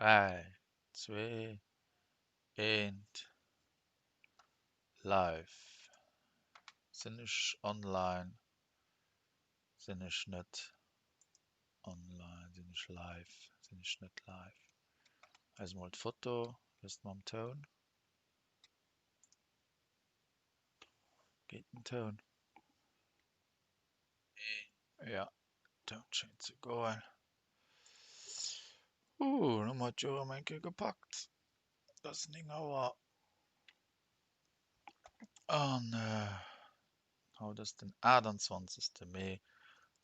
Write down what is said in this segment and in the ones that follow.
3, 2, 1, live. Sinn ech online? Sinn ech net online? Sinn ech live? Sinn ech net live? Weis mol d'Foto, wësst mam Toun. Geet den Toun? Ja, Toun schéngt ze goen. Uh, hu mer et jo erëm eng Kéier gepackt. Et ass 9 Auer an haut ass den 28. Mee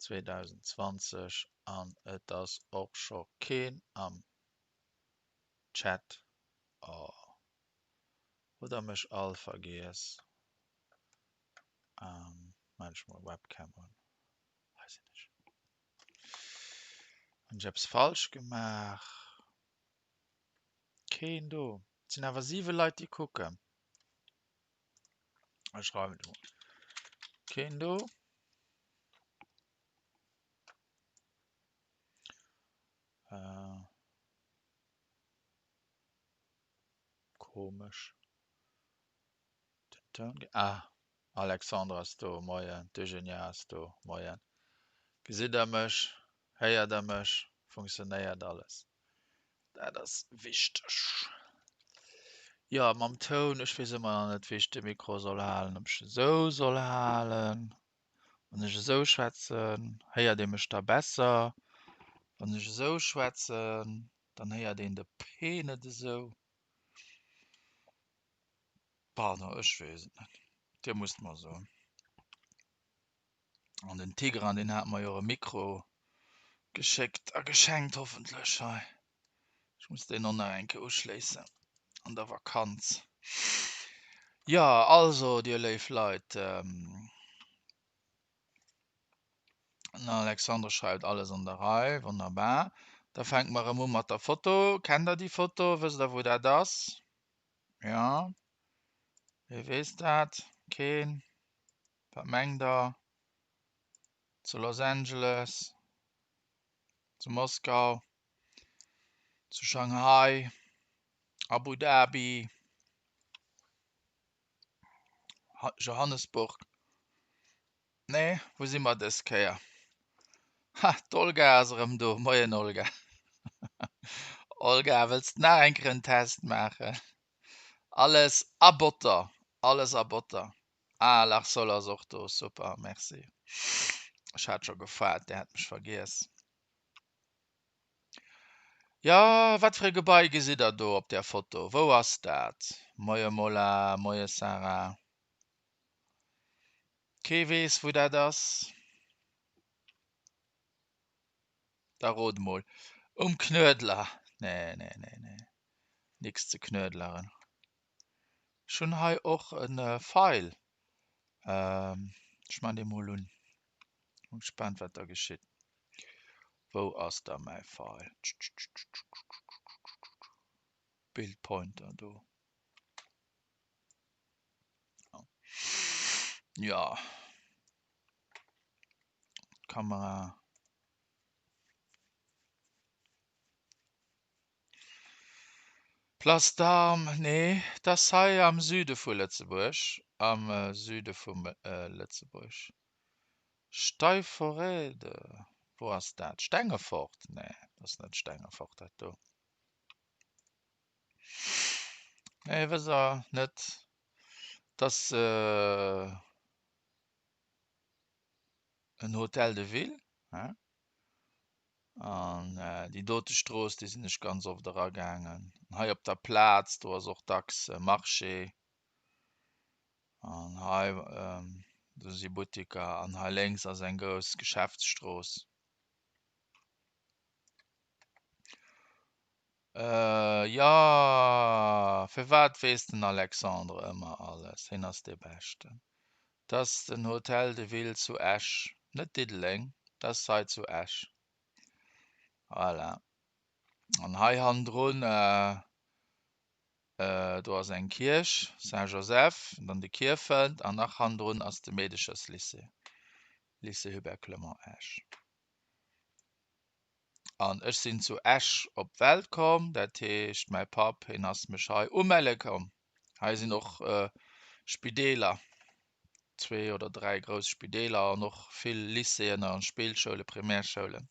2020 an et ass och scho keen am Chat. Oh, hutt der mech all vergiess? Maan ech mol Webcam un. Hei sinn ech. Hunn ech eppes falsch gemaach? Keen do. Et sinn awer 7 Leit déi kucken. Ech schreiwen et emol. Keen do. Äh, komesch. Den Toun ge ah, Alexandre ass do, moien. D'Eugenia ass do, moien. Gesitt der mech? Héiert der mech? Funktionéiert alles? Dat ass wichteg. Jo, mam Toun, ech weess ëmmer nach net, wéi ech de Mikro soll halen, ob ech esou soll halen. Wann ech esou schwätzen, héiert ee mech da besser. Wann ech esou schwätzen, dann héiert een de P net esou. Pardon, ech weess et net. Dir musst mer soen. An den Tigran, deen hat mer jo e Mikro geschéckt a geschenkt, hoffentlech hei. Ech muss deen och nach eng Kéier uschléissen an der Vakanz. Jo, also dir léif Leit, den Alexandre schreift alles an der Rei, wonnerbar. Da fänke mer erëm u mat der Foto. Kennt der déi Foto? Wësst der wou dat ass? Jo, wee weess dat? Keen? Wat mengt der? Zu Los Angeles, zu Moskau, zu Shanghai, Abu Dhabi, Johannesburg. Nee, wou si mer dës Kéier? Ha, d'Olga ass erëm do. Moien Olga. Olga, wëlls de nach eng Kéier en Test maachen? Alles a Botter, alles a Botter. Ah, Larsol ass och do, super, merci. Ech hat scho gefaart, Dir hätt mech vergiess. Jo, wat fir e Gebai gesitt der do op där Foto? Wou ass dat? Moie Mola, moie Sarah. Kee weess, wou dat ass? Da rot mol. Um Knuedler. Nee, nee, nee, nee. Nix ze knuedleren. Ech hunn hei och e Feil. Ech man dee mol un. Bin gespaant wat da geschitt. Wou ass da mäi Feil? Bildpointer do. Ja. Kamera. Place d'Armes, nee, dat ass hei am Süde vu Lëtzebuerg, am Süde vu Lëtzebuerg. Steiforede, wou ass dat? Stengefort? Nee, dat ass net Stengefort dat do. Nee, wësst Der net, dat ass en Hôtel de Ville, hein? An déi dote Strooss, déi sinn ech ganz oft eragaangen. An hei op der Plaz, do ass och dacks Marché. An hei, do si Buttiker. An hei lénks ass eng grouss Geschäftsstrooss. Jo, firwat weess den Alexandre ëmmer alles? Hien ass dee Beschten. 't ass den Hotel de Ville zu Esch, net Diddeleng, 't ass hei zu Esch. Voilà. An hei hannendrun, do ass eng Kierch, Saint-Joseph, an dann de Kierfent, an nach hannendrun ass de Meedecherslycée, Lycée Hubert Clement Esch. An ech sinn zu Esch op d'Welt komm, dat heescht mäi Papp hien ass mech hei umelle komm. Hei sinn och Spideeler, zwee oder dräi grouss Spideeler an och vill Lycéeën a Spillschoule, Primärschoulen.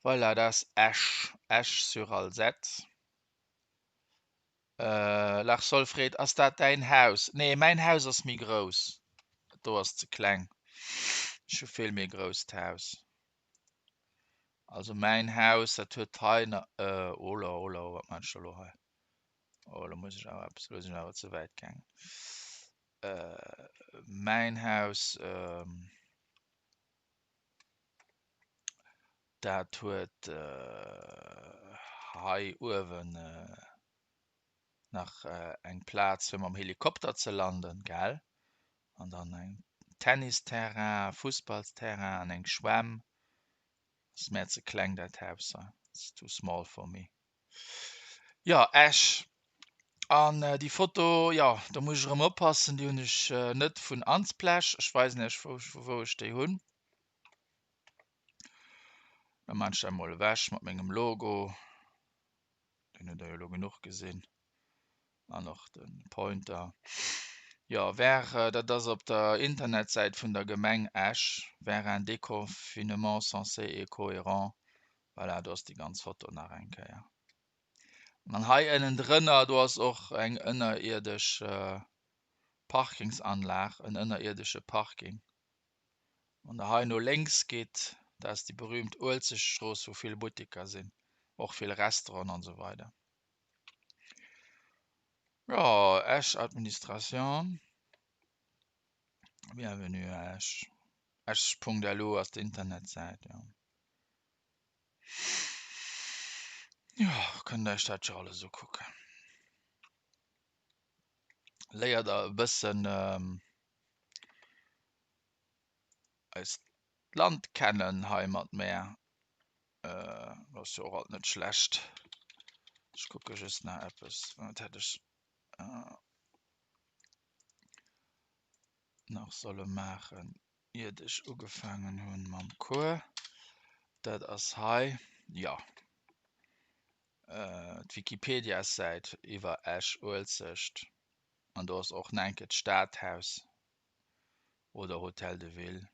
Voilà, dat ass Esch, Esch-sur-Alzette. Lars Solfred, ass dat däin Haus? Nee, mäin Haus ass méi grouss. Dat do ass ze kleng. Ech hu vill méi grousst Haus. Also mäin Haus, dat huet hei na, ola, ola, wat maan ech da lo hei? Oh, lo muss ech awer eppes, lo sinn ech awer ze wäit gaangen. Mäin Haus, dat huet hei uewen nach eng Plaz fir mam Helikopter ze landen, gell? An dann eng Tennisterrain, Fussballsterrain an eng Schwämm. Ass mär ze kleng dat Haus hei, it's too small for me. Jo, Esch. An déi Foto, jo, do muss ech erëm oppassen, déi hunn ech net vun Unsplash. Ech weisen iech vu wou ech déi hunn. Da maan ech dat mol ewech mat mengem Logo. Deen hutt der jo elo genuch gesinn. An och de Pointer. Jo, vers, dat ass op der Internetsäit vun der Gemeng Esch, vers un déconfinement sensé et cohérent. Voilà, do ass déi ganz Foto nach eng Kéier. An hei ënnendrënner, do ass och eng ënnerierdesch Parkingsanlag, en ënnerierdesche Parking. Wann der hei no lénks gitt, dat ass déi berühmt Uelzechtstrooss, wou vill Butteker sinn, och vill Restauranten an esou weider. Jo, Esch Administration, Bienvenue à Esch. Esch.lu ass d'Internetsäit, jo. Jo, kënnt der iech dat jo alles ukucken. Léiert der e bëssen eist Land kennen hei mat mär. Dat ass jo och alt net schlecht. Ech kucke just nach eppes, wat hätt ech nach solle maachen, iert ech ugefaangen hunn mam Cours. Dat ass hei, jo, d'Wikipediassäit iwwer Esch-Uelzecht. An do ass och nach eng Kéier d'Stadhaus oder Hotel de Ville.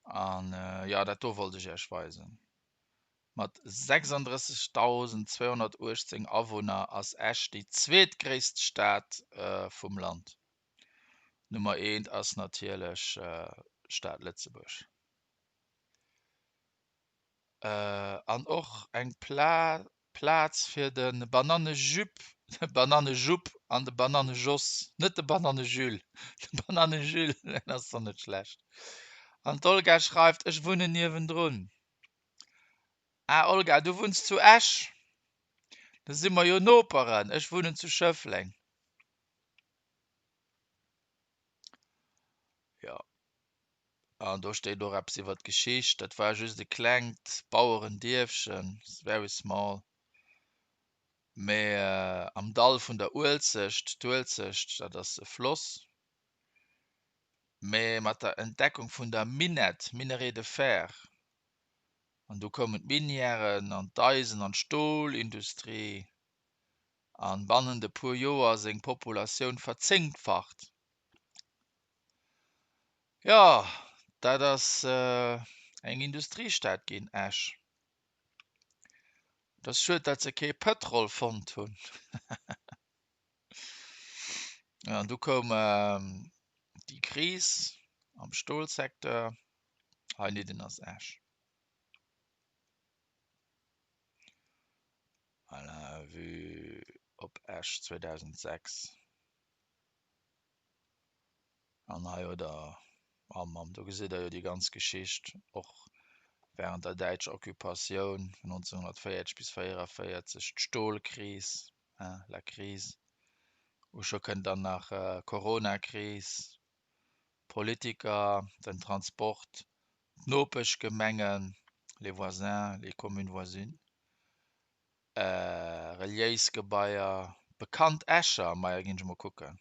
An jo, dat do wollt ech Iech weisen. Mat 36.218 Awunner ass Esch déi zweetgréisst Stad vum Land. Nummer eent ass natierlech d'Stad Lëtzebuerg. An och eng Plaz fir de Banannejupp, de Banannejupp an de Banannejoss, net de Banannejules, de Banannejules, deen ass och net schlecht. An d'Olga schreift, Ech wunnen niewendrun. Ah Olga, du wunns zu Esch? Da si mer jo Noperen, ech wunnen zu Schëffleng. Jo. An do steet och eppes iwwer d'Geschicht. Dat war just e klengt Bauerendierfchen, it's very small, mee am Dall vun der Uelzecht. D'Uelzecht, dat ass e Floss. Mee mat der Entdeckung vun der Minett, Minerai de fer, an du koumen d'Minièren an d'Eisen an d'Stolindustrie, an bannent e puer Joer seng Populatioun verzéngtfacht. Jo, dat ass eng Industriestad ginn, Esch. Et ass schued, datt se kee Pëtrol fonnt hunn. An du koum déi Kris am Stolsecteur. Heinidden ass Esch. Voilà, Vue op Esch 2006. An hei huet der, oh Mamm, do gesitt der jo déi ganz Geschicht, och während der däitscher Occupatioun vun 1940 bis 44, d'Stolkris, hein, la crise, u scho kënnt dann nach Coronakris, Politiker, den Transport, d'Nopeschgemengen, les voisins, les communes voisines. Reliéis Gebaier, bekannt Escher, maja ginn ech mol kucken.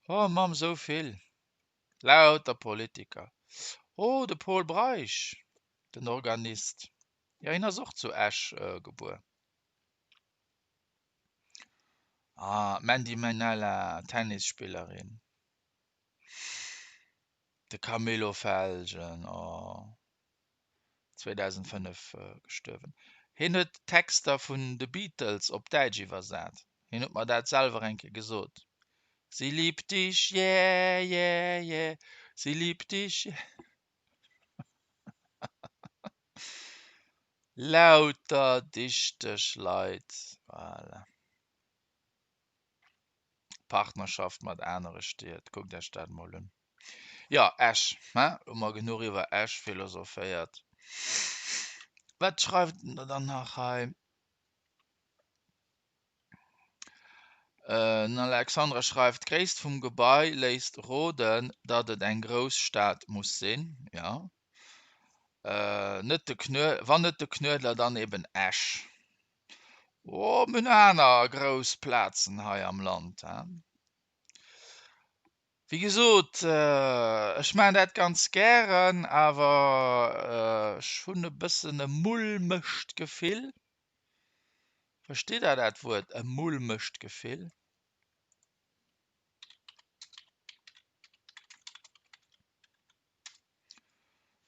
Oh Mamm, sou vill! Lauter Politiker. Oh, de Pol Breisch, den Organist. Jo, hien ass och zu Esch gebuer. Ah, d'Mandy Minella, Tennisspillerin. De Camillo Felgen, oh, 2005 gestuerwen. Hien huet d'Texter vun de Beatles op Däitsch iwwersat. Hien huet mer dat selwer eng Kéier gesot. Sie liebt dich, yeah, yeah, yeah, sie liebt dich, yeah. Lauter dichteg Leit, voilà. Partnerschaft mat anere Stied, kuckt Iech dat mol un. Jo, Esch, he, hu mer genuch iwwer Esch philosophéiert. Wat schreift en der dann nach hei? Den Alexandre schreift, D'Gréisst vum Gebai léisst roden, datt et eng grouss Stad muss sinn. Jo. Net de Knued, wann net de Knuedler, dann eben Esch. Oh, mir hunn aner grouss Plazen hei am Land, he. Wéi gesot, ech maachen dat ganz gären, awer ech hunn e bëssen e mulmegt Gefill. Verstitt Der dat Wuert, e mulmegt Gefill?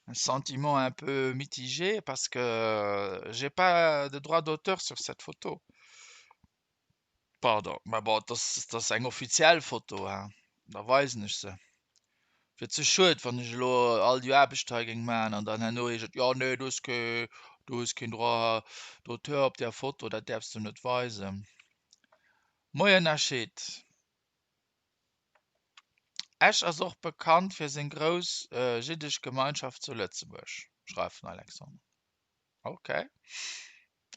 Un sentiment un peu mitigé parce que j'ai pas de droit d'auteur sur cette photo. Pardon, mä bon, et ass, et ass eng offiziell Foto, hein, da weisen ech se. Wier ze schued, wann ech elo all déi Aarbecht hei géing maachen an dann herno heescht et, jo nee, du hues kee, du hues keen Droit d'auteur op där Foto, dat däerfs du net weisen. Moien Nachit. Esch ass och bekannt fir seng grouss jiddesch Gemeinschaft zu Lëtzebuerg, schreift den Alexandre. Ok.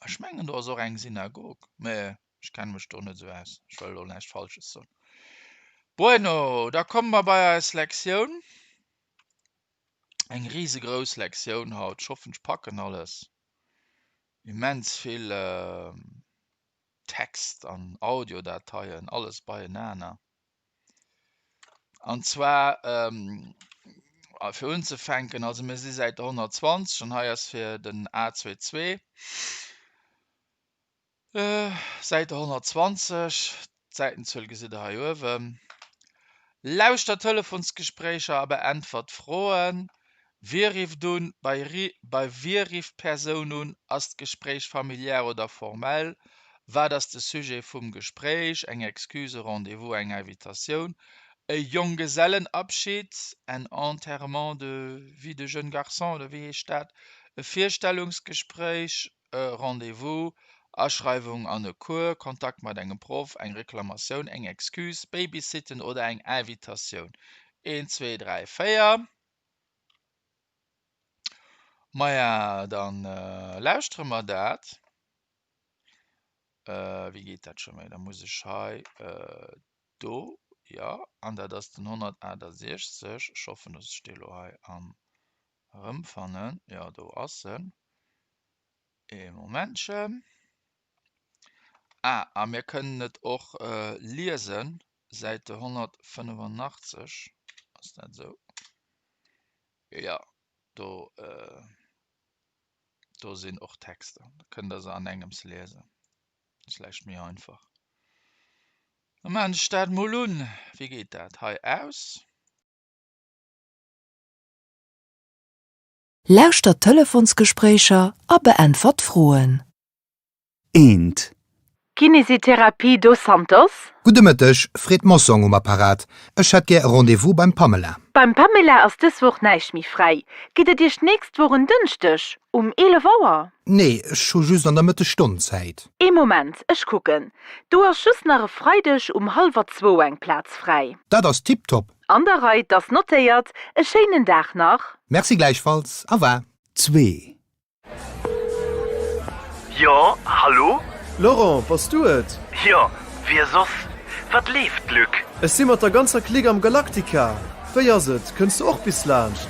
Ech mengen do ass och eng Synagog, mä ech kenne mech do net esou aus. Ech wëll elo näischt Falsches soen. Bueno, da komme mer bei eis Lektioun. Eng risegrouss Lektioun haut. Ech hoffen, ech packen alles. Immens vill Text an Audiodateien, alles beienaner. An zwar fir unzefänken, also mir si Säit 120 an hei ass fir den A22 Säit 120, d'Säitenzuel gesitt der hei uewen. Lauschtert Telefonsgespréicher a beäntwert Froen. Wie rifft un? Bei bei wie rifft d'Persoun un? Ass d'Gespréich familiär oder formell? Wat ass de Sujet vum Gespréich? Eng Excuse, e Rendez-vous, eng Invitatioun, e Jonggesellenabschied, en Enterrement de vie de jeune garçon oder wéi heescht dat? E Virstellungsgespréich, e Rendez-vous, Aschreiwung an e Cours, Kontakt mat engem Proff, eng Reklamatioun, eng Excuse, Babysitten oder eng Invitatioun? Eent, zwee, dräi, véier. Maja, dann lauschtere mer dat. Wéi geet dat scho méi? Da muss ech hei do, jo, an dat ass den 168. Ech hoffen, dass ech dee elo hei am erëmfannen. Jo, do ass en. Ee Momentchen. Ah, a mir kënnen et och liesen, Säite 185, ass dat esou? Jo, do, do sinn och Texter, da kënnt der se an engems liesen. Ass vläicht méi einfach. Da maachen ech dat mol un. Wéi geet dat hei aus? Lauschtert Telefonsgespréicher a beäntwert Froen. Eent. Kinésithérapie Dos Santos? Gudde Mëtteg, Fred Mossong um Apparat. Ech hätt gär e Rendez-vous beim Pamela. Beim Pamela ass dës Woch näischt méi fräi. Geet et Iech d'nächst Woch en Dënschdeg um 11 Auer? Nee, ech hu just an der Mëttesstonn Zäit. Ee Moment, ech kucken. Do ass just nach e Freideg um hallwer zwou eng Plaz fräi. Dat ass tiptop. An der Rei, 't ass notéiert. E schéinen Dag nach. Merci gläichfalls. Au revoir. Zwee. Jo, hallo? Laurent, bass du et? Jo, wie soss? Wat leeft, Luc? Ech si mat der ganzer Clique am Galactica. Wéi ass et, kënns du och bis laanscht?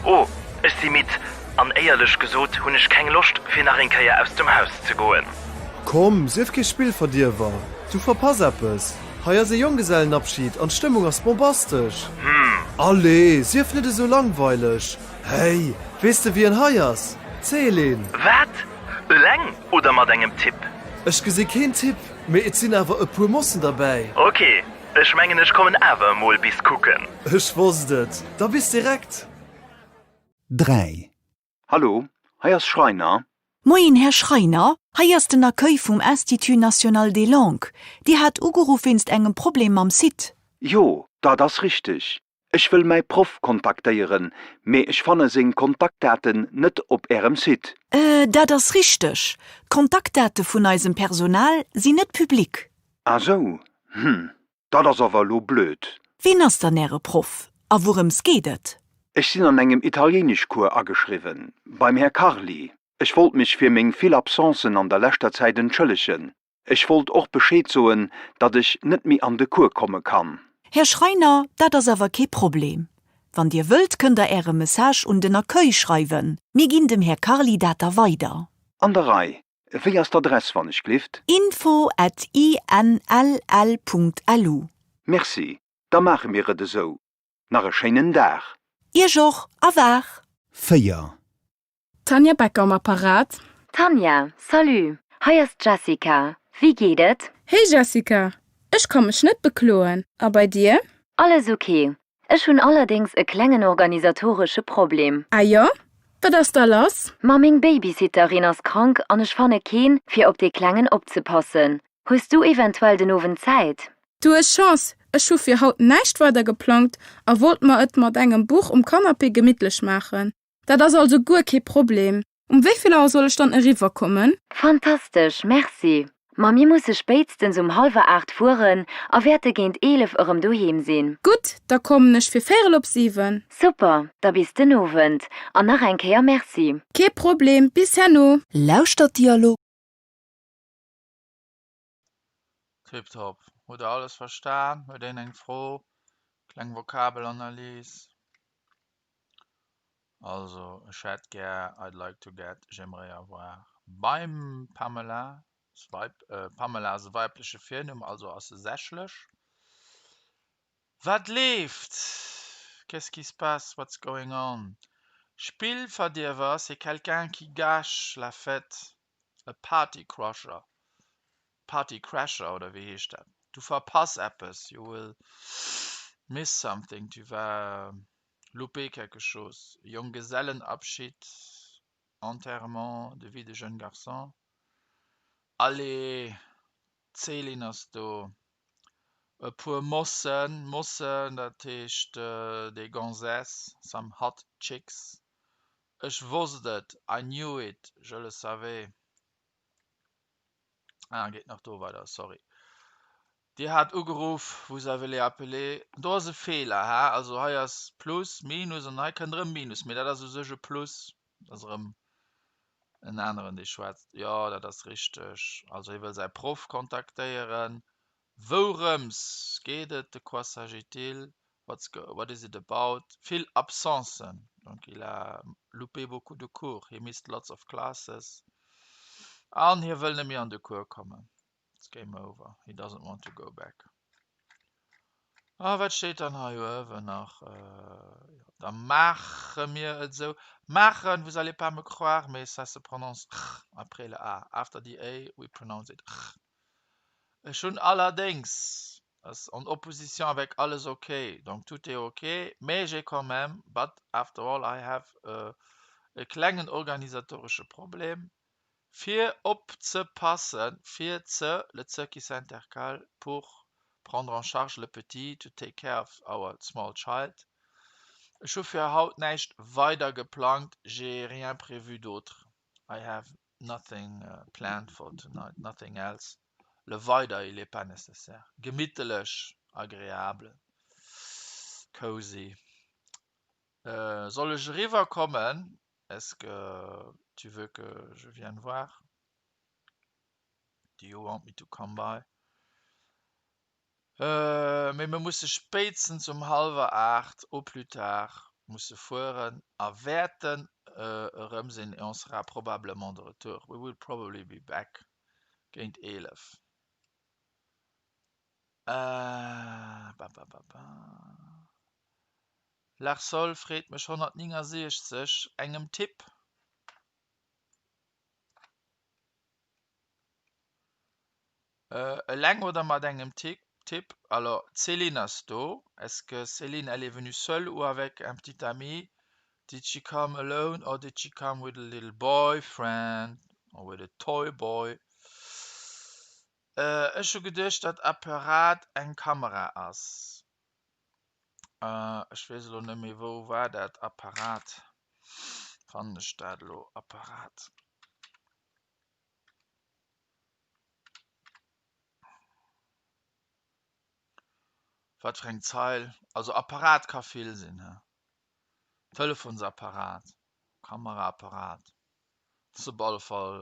Oh, ech si midd, an éierlech gesot hunn ech keng Loscht fir nach eng Kéier aus dem Haus ze goen. Komm, sief kee Spillverdierwer, du verpass eppes. Hei ass e Jonggesellenabschied an d'Stëmmung ass bombastesch. Hm. Allez, sief net esou langweileg. Hey, weess de wien hei ass? D'Céline! Wat? Eleng oder mat engem Typ? Ech gesi keen Typ, mee et sinn awer e puer Mossen derbäi. Ok, ech mengen ech kommen awer emol bis kucken. Ech wosst et! Da bis direkt! 3. Hallo, hei ass Schreiner. Moien Här Schreiner, hei ass den Accueil vum Institut National des Langues. Dir hat ugeruff wéinst engem Problem mam Site. Jo, dat ass richteg. Ech wëll mäi Proff kontaktéieren, mee ech fanne seng Kontaktdaten net op Ärem Site. Euh, dat ass richteg. D'Kontaktdate vun eisem Personal sinn net public. Ah sou, hm, dat ass awer elo blöd. Ween ass dann Äre Proff a wourëms geet et? Ech sinn an engem Italiéineschcours ageschriwwen, beim Här Carli. Ech wollt mech fir meng vill Absencen an der leschter Zäit entschëllegen. Ech wollt och Bescheed soen, datt ech net méi an de Cours komme kann. Här Schreiner, dat ass awer kee Problem. Wann Dir wëllt, kënnt Der Äre Message un den Accueil schreiwen. Mir ginn dem Här Carli dat da weider. An der Rei. Wéi ass d'Adress, wann ech glift? Info at inll Punkt lu. Merci, da maache mir et esou. Nach e schéinen Dag. Iech och, a waach! 4. Tanja Becker um Apparat. Tanja, Salut, hei ass d'Jessica. Wéi geet et? Hey Jessica, ech ka mech net bekloen. A bei dir? Alles ok. Ech hunn allerdéngs e klengen organisatoresche Problem. Ah jo? Wat ass da lass? Ma meng Babysitterin ass krank an ech fanne keen, fir op dee Klengen opzepassen. Hues du eventuell den Owend Zäit? Du hues Chance, ech hu fir haut näischt weider geplangt a wollt mer et mat engem Buch um Canapé gemittlech maachen. Dat ass also guer kee Problem. Um wéi vill Auer soll ech dann eriwwer kommen? Fantastesch, merci. Ma mir musse spéitstens um hallwer 8 fueren a wäerte géint 11 erëm doheem sinn. Gutt, da kommen ech fir véierel op 7. Super, da bis den Owend. An nach eng Kéier Merci. Kee Problem, bis herno. Lauschtert Dialog. Tiptop. Hutt der alles verstan? Huet een eng Fro? Kleng Vokabelanalyse. Also, ech hätt gär, I'd like to get, j'aimerais avoir. Beim Pamela, Weib, Pamela ass e weibleche Virnumm, also ass e sächlech. Wat leeft? Qu'est-ce qui se passe? What's going on? Spillverdierwer, c'est quelqu'un qui gâche la fête. E Partycrusher, Party Crasher oder wéi heescht dat? Du verpass eppes, you will miss something, tu vas louper quelque chose. Jonggesellenabschied, Enterrement de vie de jeune garçon. Allez, d'Céline ass do. E puer Mossen, Mossen, dat heescht des gonzesses, some hot chicks. Ech wosst et, I knew it, je le savais. Ah, geet nach do weider, sorry. Dir hat ugeruff, vous avez appelé. Do ass e Feeler, ha? Also hei ass Plus, Minus an hei kënnt erëm Minus, mee dat ass u sech e Plus. Dat ass erëm en aneren, dee schwätzt. Jo, dat ass richteg. Also hie wëll säi Proff kontaktéieren. Wourëms geet et? De quoi s'agit-il? What's go, what is it about? Vill Absencen, donc il a loupé beaucoup de cours, he missed lots of classes. An hie wëll net méi an de Cours kommen. It's game over, he doesn't want to go back. A wat steet dann hei uewen nach? Jo, da maache mir et esou. Maachen, vous allez pas me croire, mais ça se prononce ch après le a. After the a, we pronounce it ch. Ech hunn allerdéngs, ass en opposition avec alles ok, donc tout est ok, mais j'ai quand même, but after all I have e klengen organisatoresche Problem, fir opzepassen, fir ze, le ze qui s'intercale, pour prendre en charge le petit, to take care of our small child. Ech hu fir haut näischt weider geplangt, j'ai rien prévu d'autre, I have Nothing planned for tonight, nothing else. Le weider, il est pas nécessaire. Gemittelech, agréable, cozy. Soll ech eriwwer kommen? Est-ce que tu veux que je vienne voir? Do you want me to come by? Mee mir musse spéitstens um hallwer 8 au plus tard musse fueren a wäerten erëm sinn, et on sera probablement de retour, we will probably be back géint 11. Larsol freet mech 169 engem Tipp. Eleng oder mat engem Tipp? Alors, d'Céline ass do. Est-ce que Céline, elle est venue seule ou avec un petit ami? Did she come alone or did she come with a little boyfriend or with a toy boy? Ech hu geduecht, datt Apparat eng Kamera ass. Ech weess elo net méi, wou war dat Apparat? Fannen ech dat elo? Apparat. Wat fir eng Zeil? Also Apparat ka vill sinn, he? Telefonsapparat, Kameraapparat, ass op alle Fall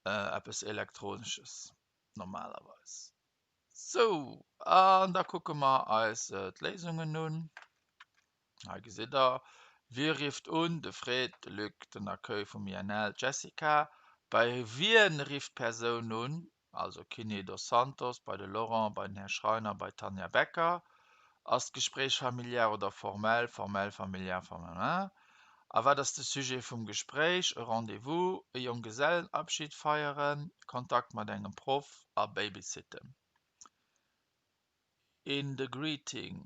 eppes Elektronesches normalerweis. Sou, an da kucke mer eis d'Léisungen un. Hei gesitt der, wie rifft un, de Fred, de Luc, den Accueil vum INL, d'Jessica. Bei wien rifft d'Persoun un, also Kiné dos Santos, bei de Laurent, bei den Här Schreiner, bei d'Tanja Becker. Ass d'Gespréich familiär oder formell, formell, familiär, formell. A wat ass de Sujet vum Gespréich? E Rendez-vous, e Jonggesellenabschied feieren, Kontakt mat engem Proff a Babysitten. In the greeting.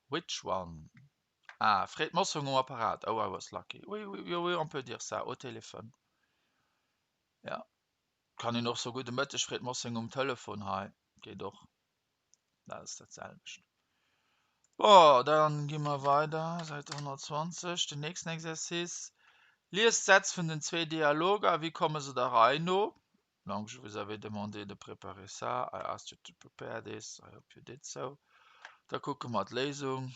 Which one? Ah, Fred Mossong um Apparat. Oh, I was lucky. Oui, oui, oui, on peut dire ça, au téléphone. Ja. Kann een och soe Gudde Mëtteg, Fred Mossing um Telefon hei. Geet och. Dat ass dat selwecht. Bon, dann gi mer weider, Säit 120, den nächsten Exercice. Liest d'Sätz vun den zwee Dialoger. Wéi komme se der Rei no? Donc, je vous avais demandé de préparer ça. I asked you to prepare this. I hope you did so. Da kucke mer d'Léisung.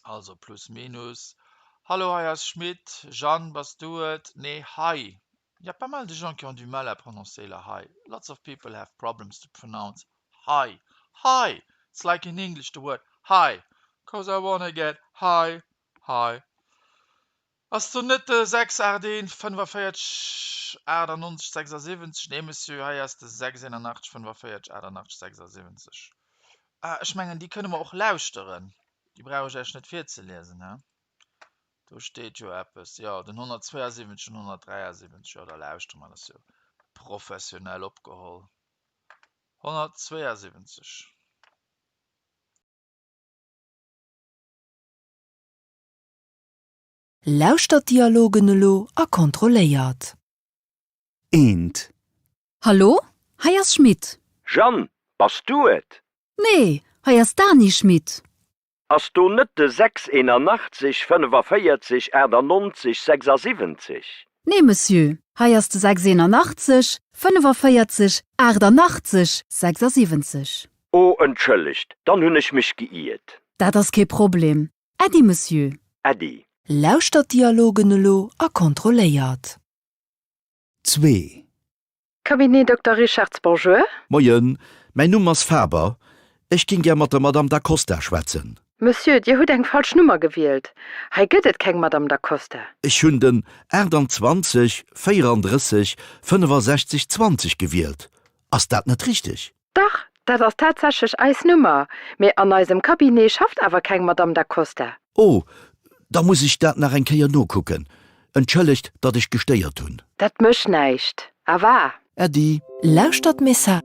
Also plus minus. Hallo, hei ass Schmit. Jeanne, bass du et? Nee, hei. Il y a pas mal de gens qui ont du mal à prononcer le hei. Lots of people have problems to pronounce hi. Hi! It's like in English the word high. Cause I wanna get high, high. Ass do net de 6 8 1 45 98 76? Nee, Monsieur, hei ass de 6 81 45 88 76. Ah, ech mengen, déi kënne mer och lauschteren. Déi brauch ech Iech net virzeliesen, he? Do steet jo eppes, jo, den 172 an 173, jo, da lauschtere mer, dat ass jo professionell opgeholl. 172. Lauschtert d'Dialogen elo a kontrolléiert. Eent. Hallo, hei ass Schmit. Jeanne, bass du et? Nee, hei ass d'Dani Schmit. Ass do net de 6 81 45 98 76? Nee, Monsieur, hei ass de 6 81 45 88 76. Oh, entschëllegt, dann hunn ech mech geiert. Dat ass kee Problem. Äddi, Monsieur. Äddi. Lauschtert d'Dialogen elo a kontrolléiert. Zwee. Cabinet Dokter Richartz, Bonjour. Moien, mäin Numm ass Faber. Ech ging gär mat der Madame Da Costa schwätzen. Monsieur, Dir hutt eng falsch Nummer gewielt. Hei gëtt et keng Madame Da Costa. Ech hunn den 28 34 65 20 gewielt. Ass dat net richteg? Dach, dat ass tatsächlech eis Nummer, mee an eisem Cabinet schafft awer keng Madame Da Costa. Oh, da muss ech dat nach eng Kéier nokucken. Entschëllegt, datt ech gestéiert hunn. Dat mécht näischt. Au revoir. Äddi. Lauschtert d'Messa.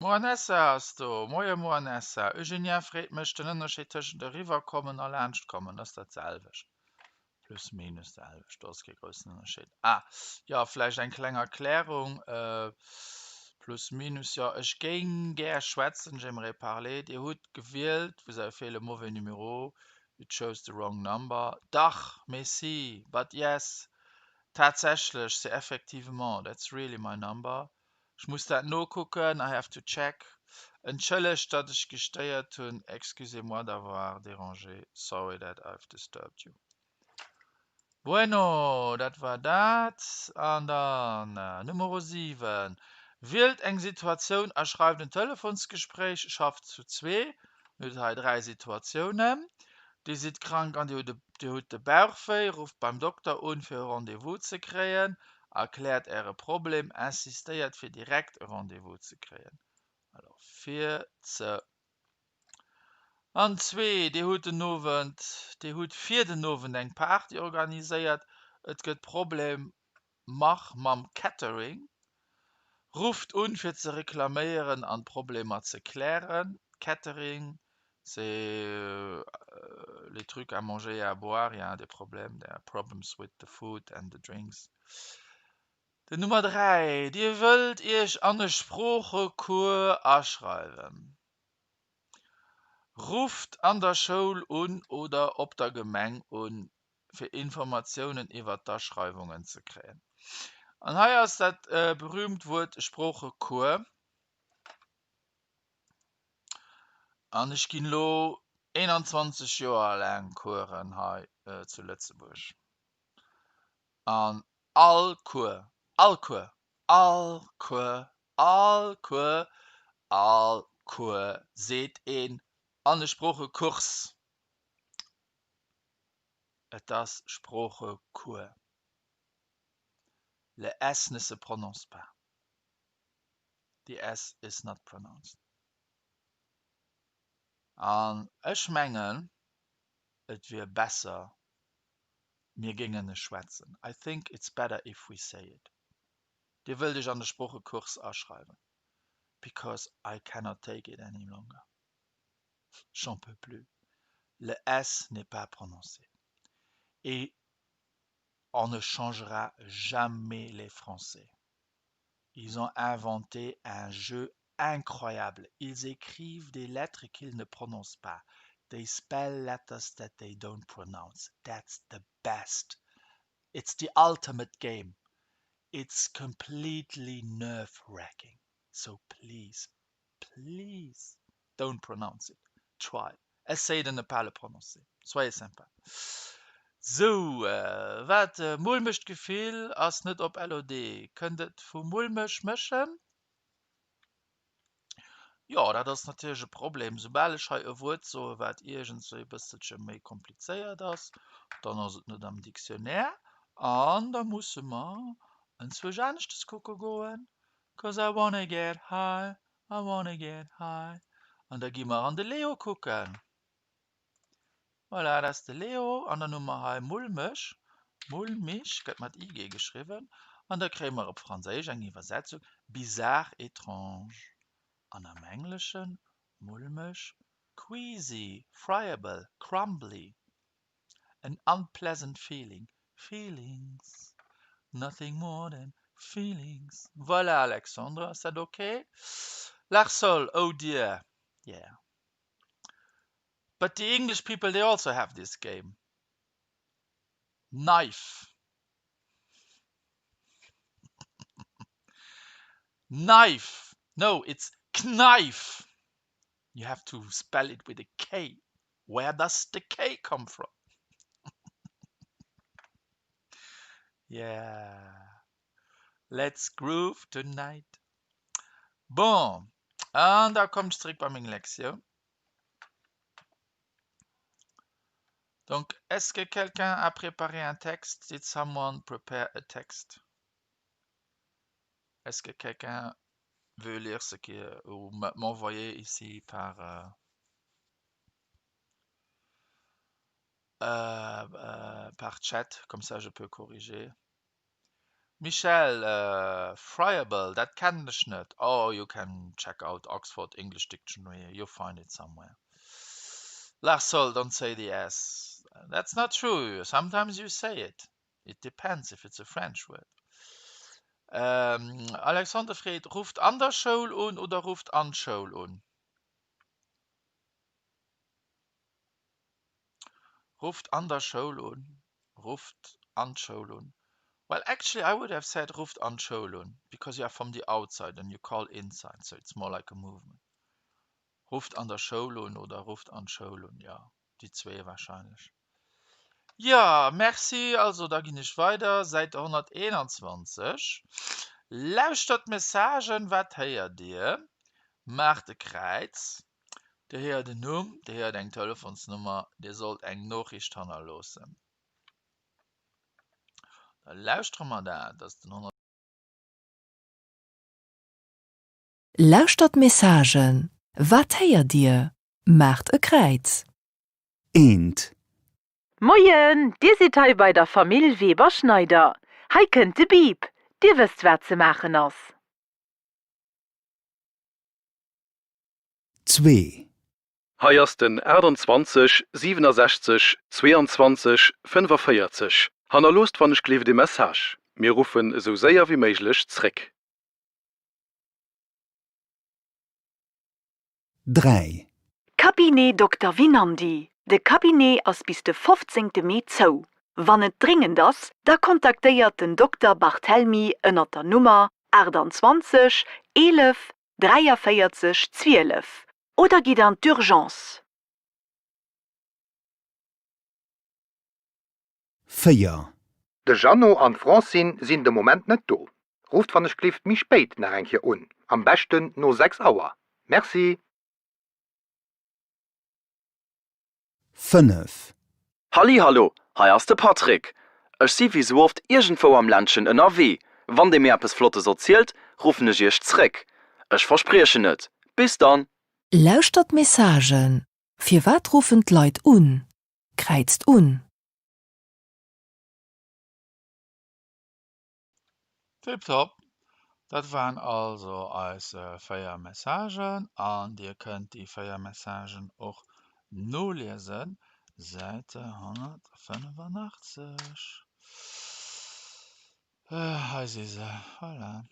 Moanessa ass do! Moie Moanessa. Eugenia freet mech, den Ënnerscheed tëschent eriwwerkommen a laanschtkommen ass dat selwecht. Plus minus selwecht, do ass kee groussen Ënnerscheed. Ah, jo, vläicht eng kleng Erklärung. Plus minus, jo, ech géing gär schwätzen, j'aimerais parler. Dir hutt gewielt, vous avez fait le mauvais numéro, you chose the wrong number. Dach, mais si, but yes, tatsächlech, c'est effectivement, that's really my number. Ech muss dat nokucken, I have to check. Entschëllegt, datt ech gestéiert hunn, Excusez-moi d'avoir dérangé, sorry that I've disturbed you. Bueno, dat war dat. An dann Numero 7, Wielt eng Situatioun a schreift en Telefonsgespréich. Schafft zu zwee. Mir hutt hei dräi Situatiounen. Dir sidd krank an dir hutt de Bauch wéi. Rufft beim Dokter un, fir e Rendez-vous ze kréien. Erkläert Äre Problem. Insistéiert, fir direkt e Rendez-vous ze kréien. Alors, fir ze. An zwee, Dir hutt den Owend, Dir hutt fir den Owend eng Party organiséiert. Et gëtt Problemer mam Catering. Rufft un, fir ze reklaméieren an d'Problemer ze klären. Catering, c'est les trucs à manger et à boire, il y a des problèmes, there are problems with the food and the drinks. Den Nummer 3, Dir wëllt Iech an e Sproochecours aschreiwen. Rufft an der Schoul un oder op der Gemeng un, fir Informatiounen iwwer d'Aschreiwungen ze kréien. An hei ass dat berühmt Wuert Sproochecours. An ech ginn elo 21 Joer laang Coursen hei zu Lëtzebuerg. An all Cours, all Cours, all Cours, all Cours, all Cours seet een an e Sproochekurs. Et ass Sproochecours. Le s ne se prononce pas. The s is not pronounced. An ech mengen, et wier besser, mir géingen e schwätzen. I think it's better if we say it. Dir wëllt Iech an de Sproochekurs aschreiwen. Because I cannot take it any longer. J'en peux plus. Le s n'est pas prononcé. Et on ne changera jamais les Français. Ils ont inventé un jeu incroyable. Ils écrivent des lettres qu'ils ne prononcent pas. They spell letters that they don't pronounce. That's the best. It's the ultimate game. It's completely nerve-wracking. So please, please don't pronounce it. Try. Essayez de ne pas le prononcer. Soyez sympa. Sou, wat? Mulmecht Gefill ass net op LOD. Kënnt et vu mulmeg mëschen? Jo, dat ass natierlech e Problem. Soubal ech hei e Wuert soen, wat iergendswéi e bësselche méi komplizéiert ass, dann ass et net am Dictionnaire an da musse mer enzwousch aneschtes kucke goen. Cause I wanna get high, I wanna get high. An da gi mer an de Leo kucken. Voilà, dat ass de Leo. An dann hu mer hei mulmeg, mulmig gëtt mat ig geschriwwen. An da kréie mer op Franséisch eng Iwwersetzung, bizarre, étrange. An am Engleschen mulmeg, queasy, friable, crumbly. An unpleasant feeling, feelings, nothing more than feelings. Voilà, Alexandre, ass dat ok? Larsol, oh dear, yeah. But the English people, they also have this game. Knife. Knife. No, it's knife. You have to spell it with a K. Where does the K come from? Yeah. Let's groove tonight. Bon, an da kommen ech zeréck bei meng Lektioun. Donc, est-ce que quelqu'un a préparé un texte? Did someone prepare a text? Est-ce que quelqu'un veut lire ce qui est, ou m'envoyer ici par euh, euh, euh, par chat, comme ça je peux corriger. Michèle, Friable, dat kennen ech net. Oh, you can check out Oxford English Dictionary, you'll find it somewhere. Larsol, don't say the s. That's not true, sometimes you say it. It depends if it's a French word. Alexandre freet, Rufft an der Schoul un oder rufft an d'Schoul un? Rufft an der Schoul un, rufft an d'Schoul un. Well, actually I would have said rufft an d'Schoul un, because you are from the outside and you call inside, so it's more like a movement. Rufft an der Schoul un oder rufft an d'Schoul un, jo, déi zwee wahrscheinlech. Jo, merci. Also, da ginn ech weider. Säit 121. Lauschtert d'Messagen. Wat héiert Dir? Maacht e Kräiz. Dir héiert en Numm, Dir héiert eng Telefonsnummer, Dir sollt eng Noochricht hannerloossen. Da lauschtere mer dat, dat ass den 100. Lauschtert d'Messagen. Wat héiert Dir? Maacht e Kräiz. Eent. Moien, Dir sidd hei bei der Famill Weber-Schneider. Hei kënnt de Bip, Dir wësst wat ze maachen ass. Zwee. Hei ass den 28 67 22 45. Hannerloosst wann ech gleeft ee Message. Mir ruffen esou séier wéi méiglech zréck. 3. Cabinet Dokter Winandy, De Cabinet ass bis de 15 Mee zou. Wann et dringend ass, da kontaktéiert den Dokter Barthelmy ënnert der Nummer 28 11 43 12 oder gitt an d'Urgence. 4. De Jeannot an d'Francine sinn de Moment net do. Rufft wann ech glift méi spéit nach eng Kéier un, am beschten no 6 Auer. Merci. 5. Hallihallo, hei ass de Patrick. Ech si wéi sou oft iergendwou am Ländchen ënnerwee. Wann dir mir eppes Flottes erzielt, ruffen ech iech zréck. Ech verspriechen et. Bis dann! Lauschtert d'Messagen. Firwat ruffen d'Leit un? Kräizt un. Tiptop! Dat waren also eis 4 Messagen an dir kënnt déi 4 Messagen och noliesen, Säite 185. Hei si se, voilà.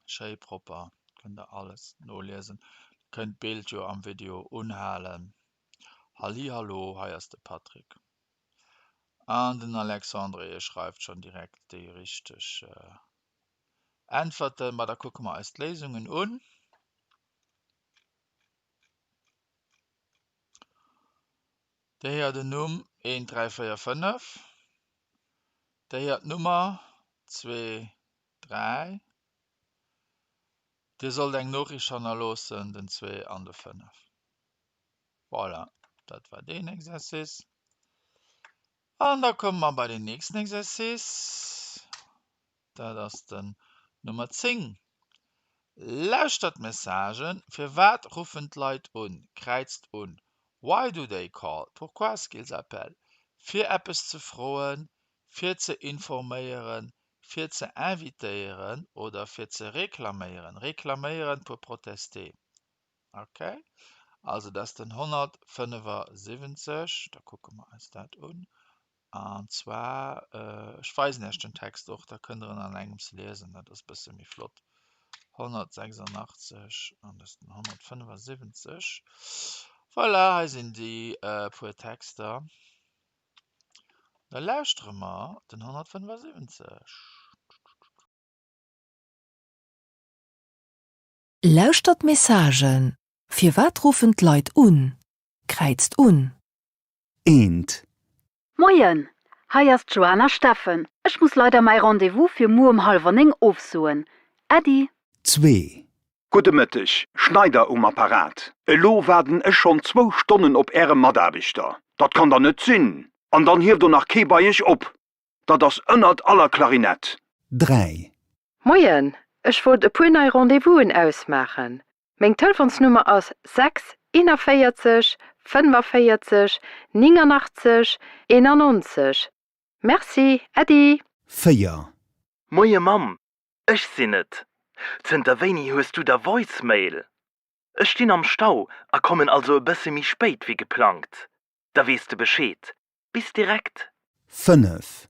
Schéi propper, kënnt der alles noliesen. Kënnt d'Bild jo am Video unhalen. Hallihallo, hei ass de Patrick. An den Alexandre hie schreift schonn direkt déi richteg Äntwerten. Ma da kucke mer eis d'Léisungen un. Dir héiert en Numm 1, 3, 4, 5. Dir héiert d'Nummer 2, 3. Dir sollt eng Noriicht hannerloossen, den 2 an de 5. Voilà, dat war deen Exercice. An da komme mer bei den nächsten Exercice. Dat ass den Nummer 10. Lauschtert d'Messagen. Firwat ruffen d'Leit un? Kräizt un. Why do they call? Pourquoi est-ce qu'ils appellent? Fir eppes ze froen, fir ze informéieren, fir ze invitéieren oder fir ze reklaméieren. Reklaméieren pour protester. Ok, also dat ass den 175, da kucke mer eis dat un. An zwar, ech weisen Iech den Text och, da kënnt Der en an engems liesen, dat ass e bësse méi flott. 186 an dat ass den 175. Voilà, hei sinn déi puer Texter. Da lauschtere mer den 175. Lauschtert d'Messagen. Firwat ruffen d'Leit un? Kräizt un. Eent. Moien, hei ass d'Joana Steffen. Ech muss leider mäi Rendez-vous fir muer um hallwer 9 ofsoen. Äddi. Zwee. Gudde Mëtteg, Schneider um Apparat. Elo waarden ech schonn zwou Stonnen op Äre Mataarbechter. Dat kann der net sinn! An dann hieft o nach kee bei Iech op. Dat ass ënnert aller Klarinett. 3. Moien, ech wollt e puer nei Rendez-vousen ausmaachen. Meng Telefonsnummer ass 6 41 45 89 91. Merci, Äddi! 4. Moie Mamm, ech sinn et. Zënter wéini hues du da Voicemail? Ech stinn am Stau a kommen also e bësse méi spéit wéi geplangt. Da weess de Bescheed. Bis direkt! 5.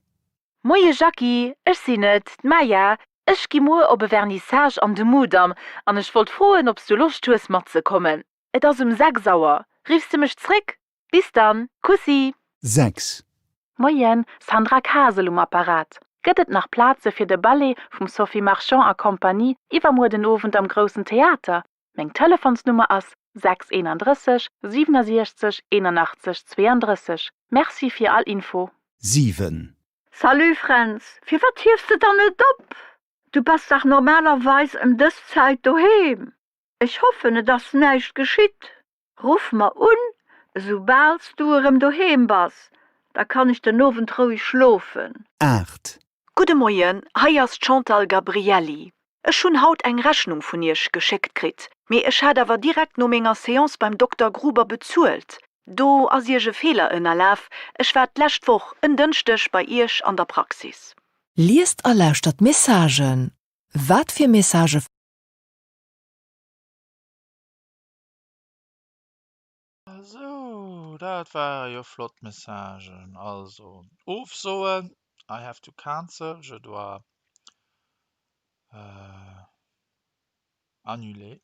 Moie Jackie, ech sinn et, d'Maya. Ech gi muer op e Vernissage an de Mudam an ech wollt froen, ob s du Loscht hues matzekommen. Et ass um 6 Auer. Riffs de mech zréck? Bis dann, Kussi! 6. Moien, Sandra Kasel um Apparat. Gëtt et nach Plaze fir de Ballet vum Sophie Marchand a Compagnie iwwermuer den Owend am Groussen Theater? Meng Telefonsnummer ass 6 31 67 81 32. Merci fir all Info. 7. Salut Fränz, firwat hiefs de dann net op? Du bass dach normalerweis ëm dës Zäit doheem. Ech hoffen et ass näischt geschitt. Ruff mer un, esoubal s du erëm doheem bass, da kann ech den Owend roueg schlofen. 8. Gudde Moien, hei ass d'Chantal Gabrielli. Ech hunn haut eng Rechnung vun Iech geschéckt kritt, mee ech hat awer direkt no menger Seance beim Dokter Gruber bezuelt. Do ass Iech e Feeler ënnerlaf, ech war d'lescht Woch en Dënschdeg bei Iech an der Praxis. Liest a lauschtert d'Messagen. Wat fir Messagë. Sou, dat ware jo flott Messagen. Also, ofsoen, I have to cancel, je dois annuler.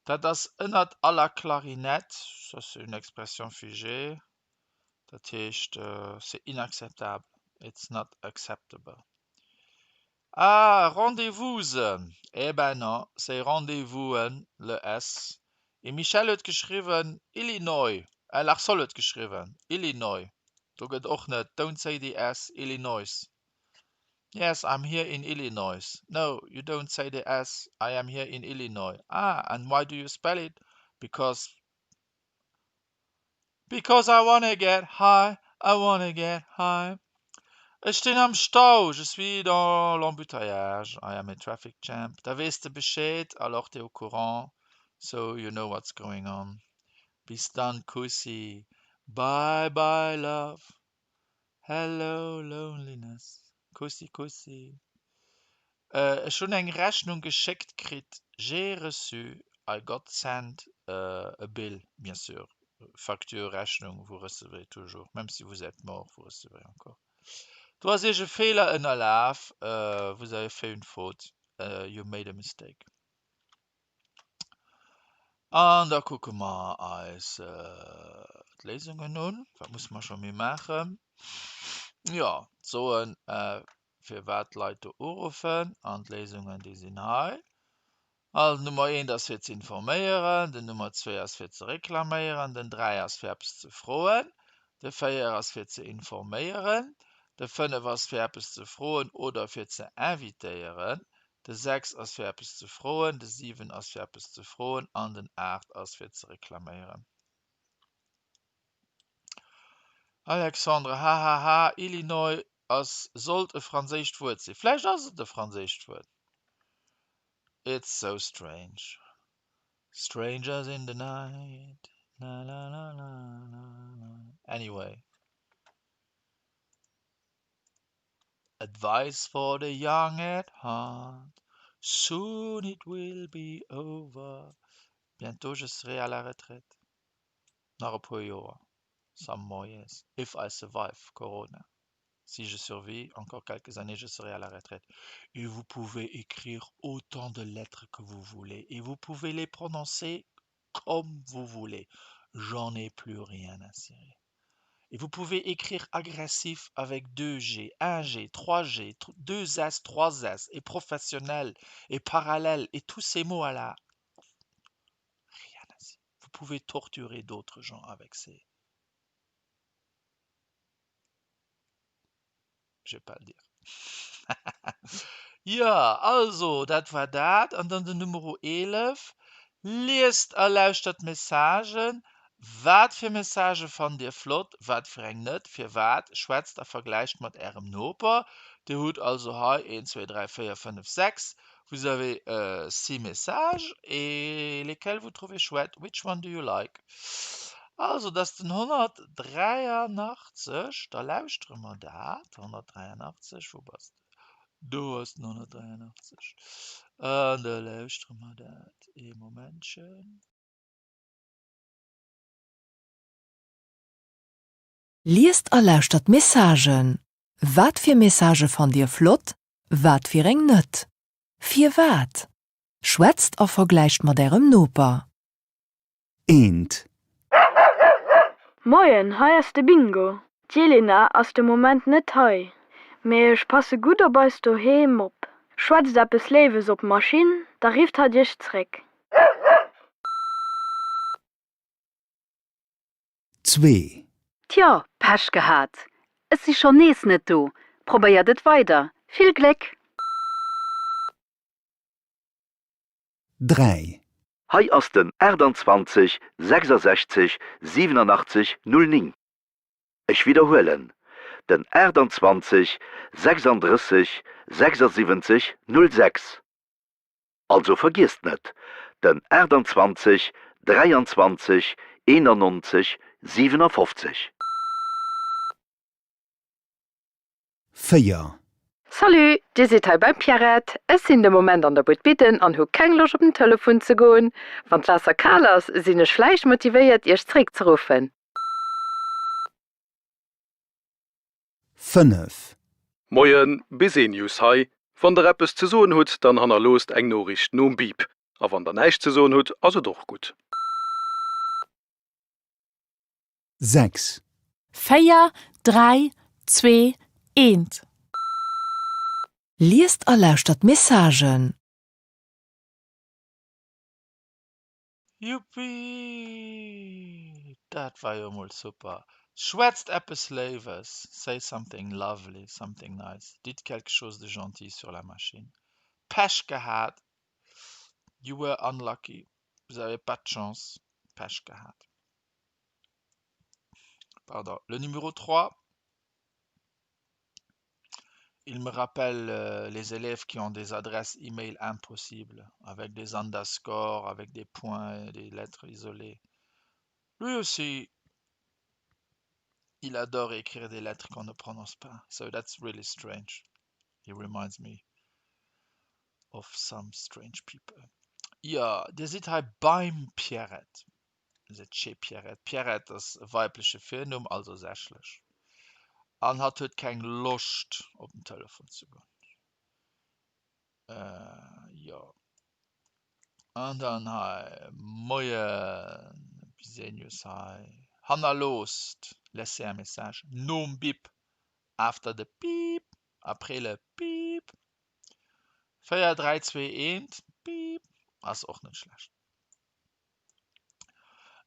Dat ass ënnert aller Klarinett, ça c'est une expression figée, dat heescht c'est inacceptable, it's not acceptable. Ah, Rendez-vousen! Eh ben non, c'est Rendez-vousen, le s. E Michèle huet geschriwwen, Illinois, äh, Larsol huet geschriwwen, Illinois. Do gëtt och net, don't say the s, Illinois. Yes, I'm here in Illinois. No, you don't say the s, I am here in Illinois. Ah, and why do you spell it? Because Because I wanna get high, I wanna get high. Ech stinn am Stau, je suis dans l'embouteillage, I am in traffic jam. Da weess de Bescheed, alors t'es au courant, so you know what's going on. Bis dann, Kussi, bye bye love. Hello loneliness, Kussi Kussi. Ech hunn eng Rechnung geschéckt kritt, j'ai reçu, I got sent a bill, bien sûr, facture, Rechnung, vous recevez toujours, même si vous êtes mort, vous recevez encore. Do ass Iech e Feeler ënnerlaf, vous avez fait une faute, you made a mistake. An da kucke mer eis d'Léisungen un. Wat musse mer scho méi maachen? Jo, soen, firwat d'Leit do uruffen. An d'Léisungen, déi sinn hei. Also Nummer eent ass fir ze informéieren, den Nummer zwee ass fir ze reklaméieren, den dräi ass fir eppes ze froen, de véier ass fir ze informéieren, de 5 ass fir eppes ze froen oder fir ze invitéieren, De 6 ass fir eppes ze froen, de 7 ass fir eppes ze froen an den 8 ass fir ze reklaméieren. Alexandre, Hahaha, Illinois ass sollt e franséischt Wuert sinn. Vläicht ass et e franséischt Wuert. It's so strange. Strangers in the night, la la la la la la. Anyway. Advice for the young at heart, soon it will be over, bientôt je serai à la retraite, nach e puer Joer, some more years, if I survive Corona, si je survis encore quelques années, je serai à la retraite. Et vous pouvez écrire autant de lettres que vous voulez et vous pouvez les prononcer comme vous voulez, j'en ai plus rien à cirer. Et vous pouvez écrire agressif avec 2 G, 1 G, 3 G, 2 S, 3 S, et professionnel, et parallèle, et tous ces mots à la... Rien à cirer. Vous pouvez torturer d'autres gens avec ces... Je vais pas le dire. Jo, also dat war dat. An dann den Numero 11, Liest a lauschtert d'Messagen. Wat fir Messagë fannt Dir flott, wat fir eng net? Firwat? Schwätzt a vergläicht mat Ärem Noper. Dir hutt also hei 1, 2, 3, 4, 5, 6, vous avez 6 messages et lesquels vous trouvez chouette? Which one do you like? Also, dat ass den 183, da lauschtere mer dat. 183, wou bass de? Do ass den 183. An da lauschtere mer dat. Ee Momentchen. Liest a lauschtert d'Messagen. Wat fir Messagë fannt Dir flott, wat fir eng net? Firwat? Schwätzt a vergläicht mat Ärem Noper. Eent. Moien, hei ass de Bingo. D'Jelena ass de Moment net hei, mee ech passe gutt op eis doheem op. Schwätzt eppes Léiwes op d'Maschinn, da rifft hatt iech zréck. Zwee. Tjo, Pech gehat. Ech si schonn nees net do. Probéiert et weider. Vill Gléck! 3. Hei ass den 28 66 87 09. Ech widderhuelen, den 28 36 76 06. Also vergiesst net, den 28 23 91 57. 4. Salut, dir sidd hei beim Pierrette. Ech sinn de Moment an der Bued bidden an hu keng Loscht op den Telefon ze goen. Wann d'Waasser kal ass, sinn ech vläicht motivéiert iech zeréck ze ruffen. 5. Moien, Besenius hei. Wann der eppes ze soen hutt, dann hannerloosst eng Noriicht nom Bip. A wann der näischt ze soen hutt, ass et och gutt. 6. 4, 3, 2, 1. Liest a lauschtert d'Messagen. Juppii! Dat war jo mol super! Schwätzt eppes Léiwes, say something lovely, something nice, dites quelque chose de gentil sur la machine. Pech gehat, you were unlucky, vous avez pas de chance, Pech gehat. Pardon. Le numéro 3, il me rappelle euh, les élèves qui ont des adresses e-mail impossibles, avec des underscores, avec des points et des lettres isolées. Lui aussi, il adore écrire des lettres qu'on ne prononce pas. So that's really strange. He reminds me of some strange people. Jo, Dir sidd hei beim Pierrette. Dir sidd chez Pierrette. Pierrette ass e weibleche Virnumm, also sächlech. An hatt huet keng Loscht op den Telefon ze goen. Jo. An dann hei, Moien, Bisenius hei. Hannerloosst, laissez un message, nom Bip, after the beep, après le beep. 4, 3, 2, 1, Piip, ass och net schlecht.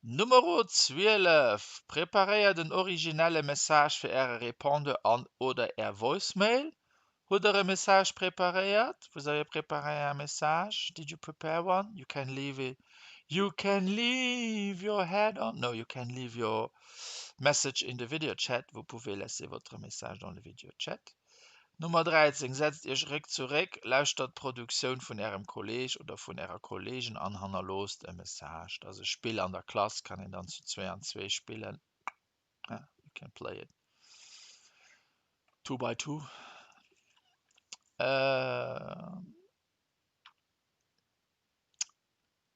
Numero 12, Preparéiert en originelle Message fir Äre Répondeur an oder Är Voicemail. Hutt Der e Message preparéiert? Vous avez préparé un message? Did you prepare one? You can leave it, you can leave your head on, no, you can leave your message in the video chat. Vous pouvez laisser votre message dans le video chat. Nummer 13, Setzt Iech Réck zu Réck, lauschtert d'Produktioun vun Ärem Kolleeg oder vun Ärer Kolleegen an hannerloosst e Message. Dat ass e Spill an der Klass, kann een dann zu zwee an zwee spillen. You can play it two by two.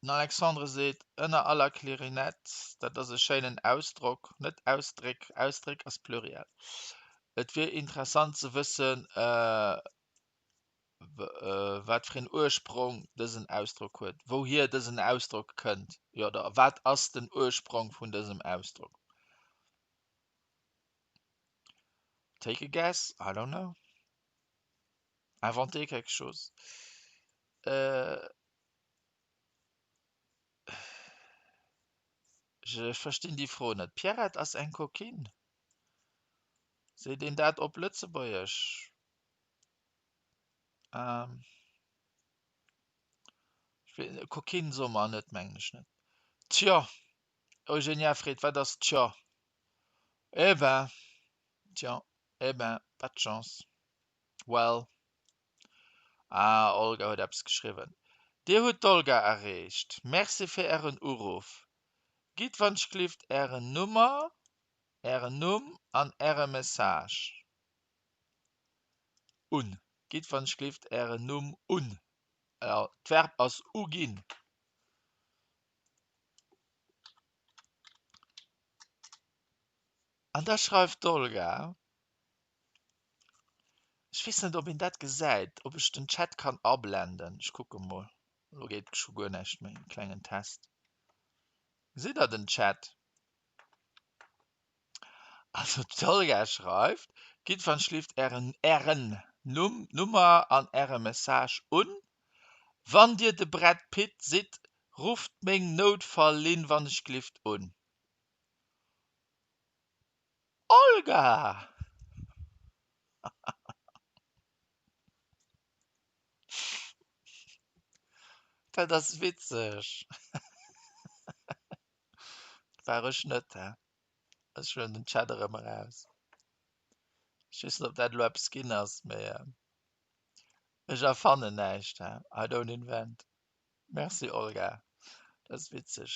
Den Alexandre seet, ënner aller Klarinett, dat ass e schéinen Ausdrock, net Ausdréck, Ausdréck ass Pluriel. Et wier interessant ze wëssen, wat fir een Ursprong dësen Ausdrock huet, wouhier dësen Ausdrock kënnt, jo, oder wat ass den Ursprong vun dësem Ausdrock? Take a guess, I don't know. Inventez quelque chose. Ech verstinn déi Fro net. D'Pierrette ass eng Coquine. Seet een dat op Lëtzebuergesch? Coquine soe mer net, mengen ech net. Tjo, Eugenia freet, wat ass tjo? Eh ben, tiens, eh ben, pas de chance. Well. Ah, Olga huet eppes geschriwwen. Dir hutt d'Olga erreecht. Merci fir Ären Uruff. Gitt wannschglift Ären Nummer, Ären Numm an Äre Message un. Gitt wannschglift Ären Numm un. D'Verb ass uginn. An da schreift d'Olga. Ech weess net ob een dat gesäit, ob ech den Chat kann ablenden. Ech kucke mol. Elo geet scho guer näischt méi. E klengen Test. Gesitt der den Chat? Also d'Olga schreift, Gitt wann schlift ären ären Numm, Nummer an äre Message un. Wann dir de Brad Pitt sidd, rufft meng Noutfalllinn wann ech glift un. Olga! Dat ass witzeg. War ech net, hä? Ech huelen den Chat erëm eraus. Ech weess net, ob dat elo eppes ginn ass, mee ech erfannen näischt, hä? I don't invent. Merci Olga, dat ass witzeg.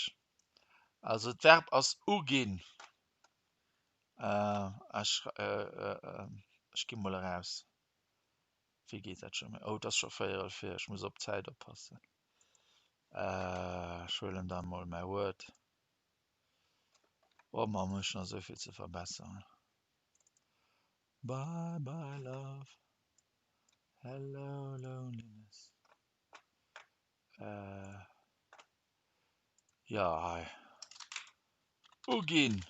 Also d'Verb ass uginn. Ech ech gi mol eraus. Wéi geet dat scho méi? Oh, et ass scho véierel vir, ech muss op d'Zäit oppassen. Ech huelen da mol mäi Word. Oh Mamm, ech hunn nach esou vill ze verbesseren. Bye bye love, hello loneliness. Jo, hei. Uginn.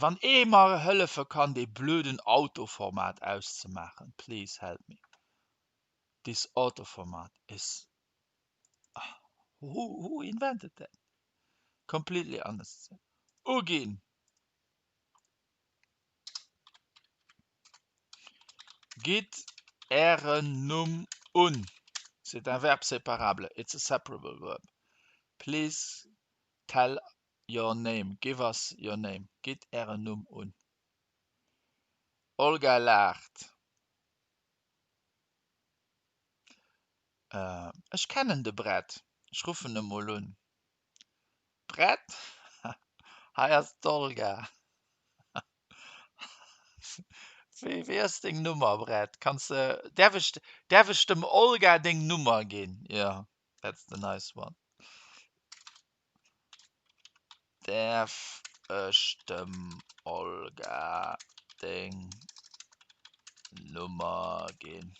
Wann ee mer hëllefe kann dee blöden Autoformat auszemaachen, please help me. This autoformat is, who, who invented that? Completely unnecessary. Uginn. Gitt Ären Numm un. C'est un verbe séparable, it's a separable verb. Please tell your name, give us your name. Gitt Ären Numm un. Olga laacht. Ech kennen de Brett. Ech ruffen e mol un. Brett? Hei ass d'Olga. Wéi, wéi ass deng Nummer, Brett? Kanns de, däerf ech, däerf ech dem Olga deng Nummer ginn? Jo, that's the nice one. Däerf ech dem Olga deng Nummer ginn?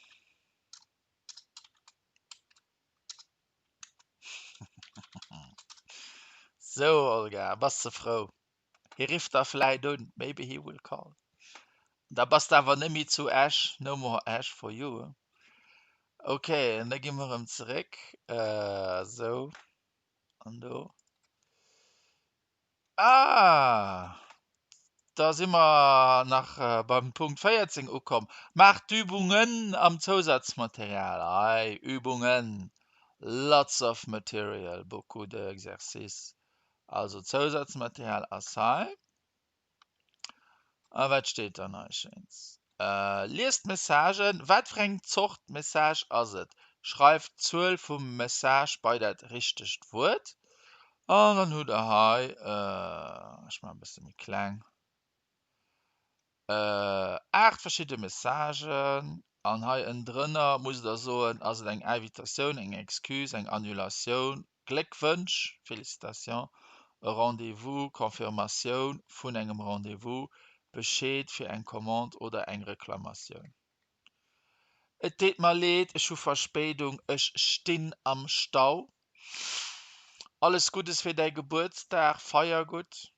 Sou Olga, bass de frou? Hie rifft da vläit un, maybe he will call. Da bass de awer net méi zu Esch, no more Esch for you. Ok, an da gi mer erëm zeréck, sou an do. Ah, da si mer nach beim Punkt 14 ukomm. Maacht d'Übungen am Zousatzmaterial. Hei, Übungen, lots of material, beaucoup de exercices. Also Zousatzmaterial ass hei. A wat steet dann hei Schéins? Liest d'Messagen. Wat fir eng Zort Message ass et? Schreift d'Zuel vum Message bei dat richtegt Wuert. An dann hutt der hei, ech maachen e bësse méi kleng, 8 verschidde Messagen. An hei ënnendrënner musst der soen, ass et eng Invitatioun, eng Excuse, eng Annulatioun, Gléckwënsch, Félicitations, e Rendez-vous, Confirmatioun vun engem Rendez-vous, Bescheed fir eng Commande oder eng Reklamatioun. Et deet mer leed, ech hu Verspéidung, ech stinn am Stau. Alles Guddes fir däi Gebuertsdag, feier gutt.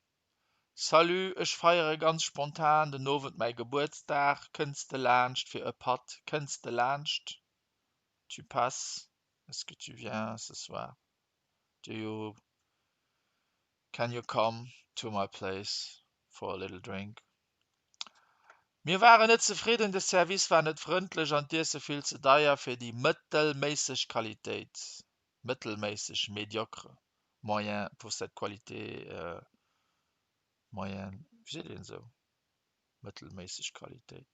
Salut, ech feiere ganz spontan den Owend mäi Gebuertsdag, kënns de laanscht fir e Patt? Kënns de laanscht? Tu passes? Est-ce que tu viens ce soir? Do you Can you come to my place for a little drink? Mir waren net zefridden, de Service war net frëndlech an d'Iesse vill ze deier fir déi mëttelméisseg Qualitéit, mëttelméisseg, médiocre, moyen pour cette qualité moyenne, wéi seet een esou? Mëttelméisseg Qualitéit.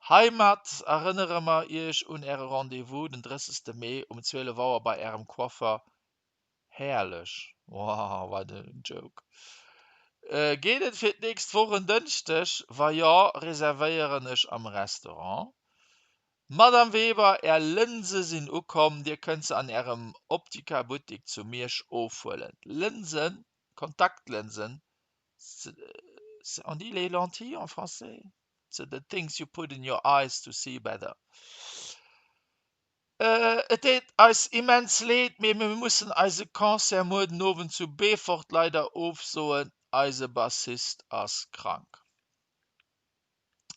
Heimat erënnere mer Iech un Äre Rendez-vous den 30. Mee um 12 Auer bei Ärem Coiffer Herrlech! Wow, wat en Joke. Geet et fir d'nächst Woch en Dënschdeg? Wa jo, reservéieren ech am Restaurant. Madame Weber, Är Lënse sinn ukomm. Dir kënnt se an Ärem Optika-Buttik zu Miersch ofhuelen. Lënsen, Kontaktlënsen, on dit les lentilles en français? So the things you put in your eyes to see better. Et deet eis immens leed, mee mir mussen eise Concert muer den Owend zu Beefort leider ofsoen, eise Bassist ass krank.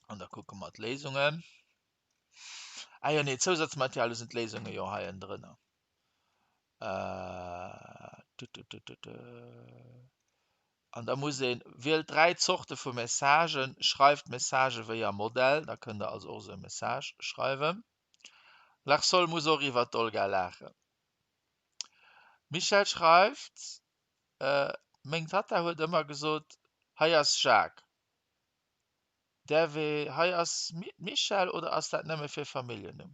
An da kucke mer d'Léisungen. Ah jo, nee, Zousatzmaterial, do sinn d'Léisunge jo hei ënnendrënner. An da muss een, wielt 3 Zorte vu Messagen, schreift Messagë wéi am Modell, da kënnt der also och esou e Message schreiwen. L'Arsol muss och iwwer d'Olga laachen. Michèle schreift, Meng Tatta huet ëmmer gesot, hei ass Jacques. Däerf ee hei ass Michèle oder ass dat nëmme fir Familljennumm?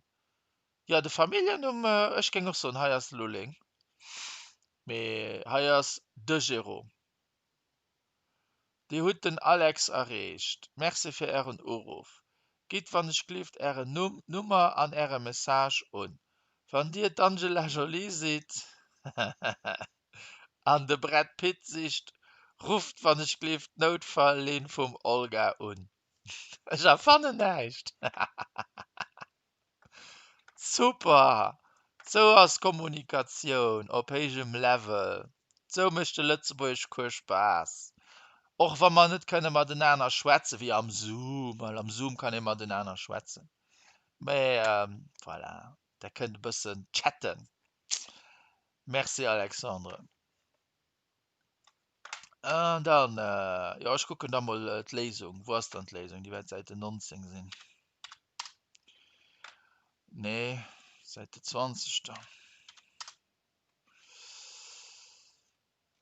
Jo, de Familljennumm, ech géing och soen, hei ass Lulling, mee hei ass de Jérôme. Dir hutt den Alex erreecht. Merci fir Ären Uruff. Gitt wann ech glift Ären Numm, Nummer an Äre Message un. Wann Dir d'Angela Jolie sidd an de Brad Pitt sicht, rufft wann ech glift d'Noutfall-Linn vum Olga un. Ech erfannen näischt. Super! Sou ass Kommunikatioun op héijem Level. Sou mécht de Lëtzebuergeschcours Spaass. Och wa mer net kënne matenaner schwätzen, wéi am Zoom, well am Zoom kann ee matenaner schwätzen. Mä voilà, der kënnt e bëssen chatten. Merci Alexandre. An dann, jo ech kucken da mol d'Léisung. Wou ass dann d'Léisung? Déi wäert Säite 19 sinn. Nee, Säite 20 dann.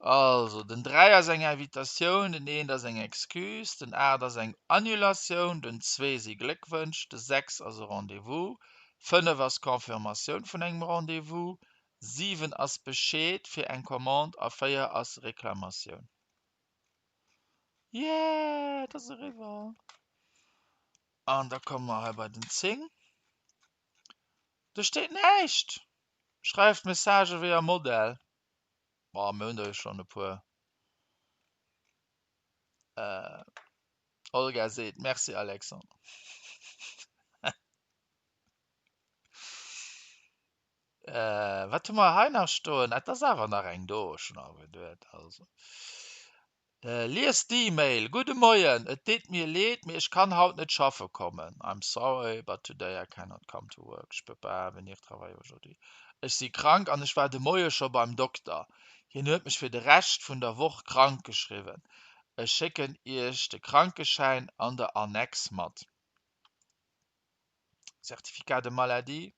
Also, den 3 ass eng Invitatioun, den 1 ass eng Excuse, den 8 ass eng Annulatioun, den 2 si Gléckwënsch, de 6 ass e Rendez-vous, 5 ass Confirmatioun vun engem Rendez-vous, 7 ass Bescheed fir eng Commande a 4 ass Reklamatioun. Yeah, et ass eriwwer. An da komme mer hei bei den 10. Do steet näischt! Schreift Messagë wéi am Modell. Boah, mir hunn der jo schonn e puer. Olga seet Merci Alexandre. Wat hu mer hei nach stoen? Et ass awer nach eng do, ech hunn awer geduet, also. Liest d'E-Mail, Gudde Moien, et deet mir leed, mee ech kann haut net schaffe kommen. I'm sorry, but today I cannot come to work. Je peux pas venir travailler aujourd'hui. Ech si krank an ech war de Moie scho beim Dokter. Hien huet mech fir de Rescht vun der Woch krank geschriwwen. Ech schécken Iech de Krankeschäin an der Annex mat. Certificat de maladie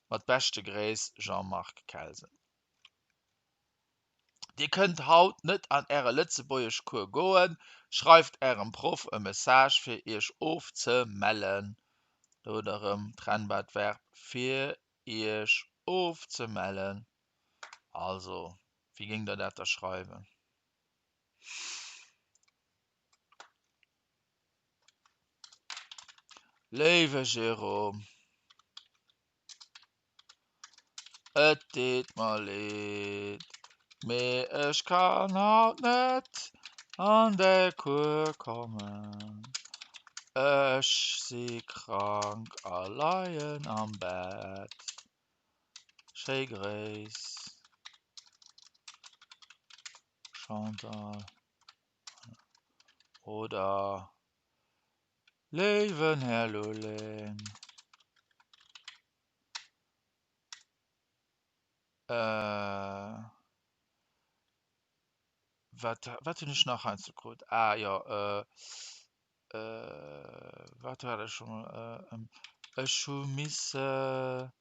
Mat beschte Gréiss, Jean-Marc Kelsen Dir kënnt haut net an Äre Lëtzebuergeschcours goen. Schreift Ärem Proff e Message fir Iech ofzemellen. Do hutt der erëm trennbart Verb fir Iech ofzemellen. Also, wéi géingt der dat da schreiwen? Léiwe Jérôme, et deet mer leed, mee ech kann haut net an de Cours kommen. Ech si krank a leien am Bett. Schéi Gréiss, Chantal. Oder Léiwen Här Lulling. Äh, wat, wat hunn ech nach heiansdo krut? Ah jo, äh, äh, wat war dat scho mol? Äh, ähm, ech hu misse,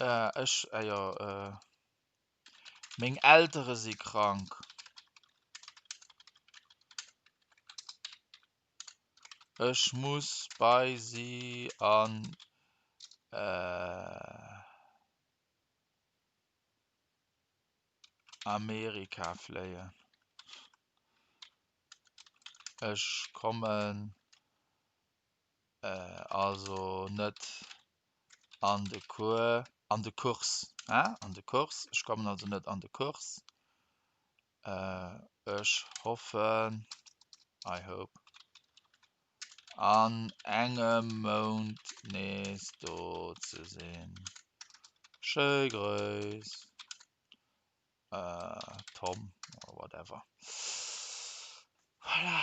äh, ech, ah jo, äh, Meng Eltere si krank. Ech muss bei si an Amerika fléien. Ech kommen also net an de Cours, an de Cours, hein, an de Cours. Ech kommen also net an de Cours. Ech hoffen, I hope, an engem Mount nees do ze sinn. Schéi Gréiss, Tom or whatever. Voilà.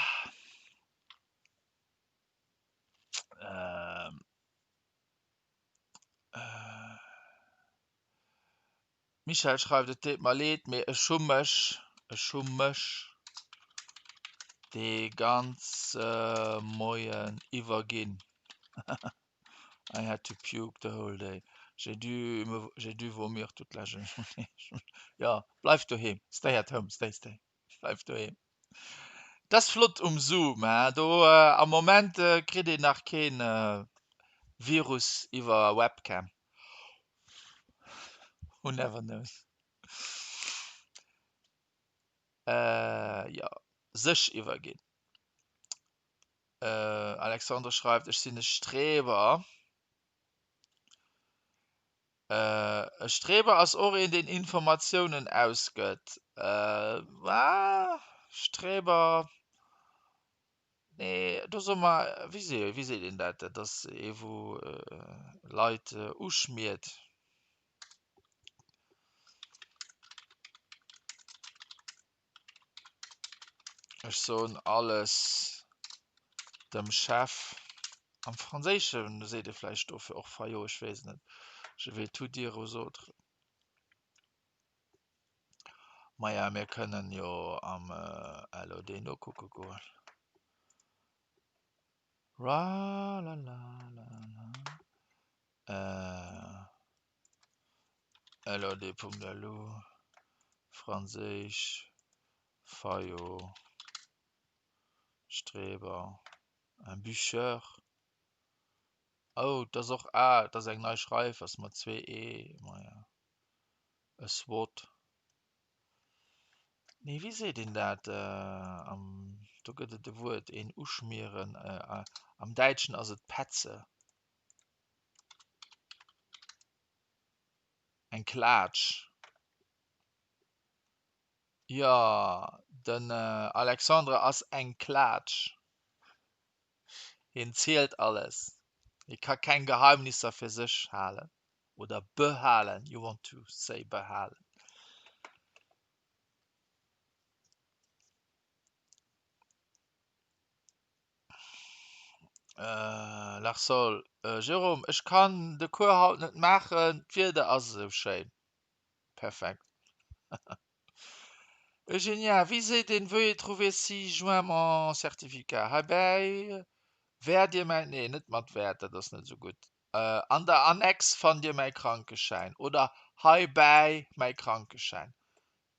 Michèle schreift, Et deet mer leed, mee ech hu mech, ech hu mech dee ganze Moien iwwerginn. I had to puke the whole day. J'ai dû me, j'ai dû vomir toute la journée. Jo, bleif doheem. Stay at home, stay, stay. Bleif doheem. Et ass flott um Zoom, hein. Do am Moment kritt een nach keen Virus iwwer Webcam. Who never knows. Jo, sech iwwerginn. Alexandre schreift, Ech sinn e Streber. E Streber ass och een, deen Informatiounen ausgëtt. Streber, nee, do soe mer, wéi seet een dat? Dat ass ee wou Leit uschmiert. Ech soen alles dem Chef. Am Franséische seet ee vläicht dofir och Fayot, ech weess et net. Je vais tout dire aux autres. Maja, mir kënnen jo am LOD nokucke goen. Ralalalala. LOD.lu, Franséisch, Fayot, Streber, un bûcheur. Oh, 't ass och, ah, 't ass eng nei Schreifweis mat zwee e, maja, e SWOT. Nee, wéi seet een dat am, do gëtt et e Wuert, een uschmieren, am Däitschen ass et Petze. Eng Klaatsch. Jo, den Alexandre ass eng Klaatsch. Hien zielt alles. Hie ka keng Geheimnisser fir sech halen. Oder behalen, you want to say behalen. Larsol, Jérôme, ech kann de Cours haut net maachen, d'Wieder ass esou schéin. Perfekt. Eugenia, wéi seet een Veuillez trouver ci-joint mon certificat? Heibäi wäert Dir mäin, nee, net mat wäert, dat ass net esou gutt. An der Annex fannt Dir mäi Krankeschäin oder heibäi mäi Krankeschäin.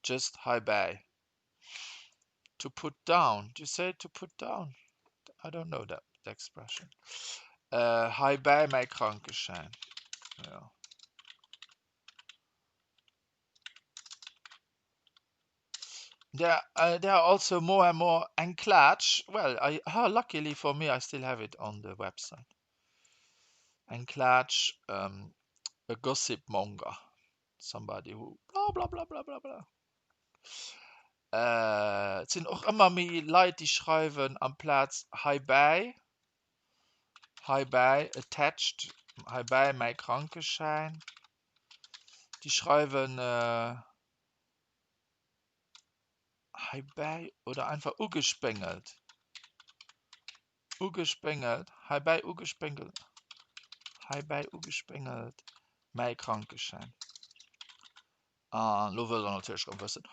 Just heibäi. To put down, do you say to put down? I don't know that expression. Heibäi mäi Krankeschäin. Jo. There, uh, there are also more and more eng Klaatsch. Well, I, ah, luckily for me, I still have it on the website. Eng Klaatsch, um, a gossip monger. Somebody who bla bla bla bla bla bla. Äh, et sinn och ëmmer méi Leit, déi schreiwen amplaz heibäi, heibäi attached, heibäi mäi Krankeschäin. Déi schreiwen äh, heibäi oder einfach ugespéngelt. Ugespéngelt, heibäi ugespéngelt, heibäi ugespéngelt mäi Krankeschäin. An elo wëllt der natierlech erëm wëssen,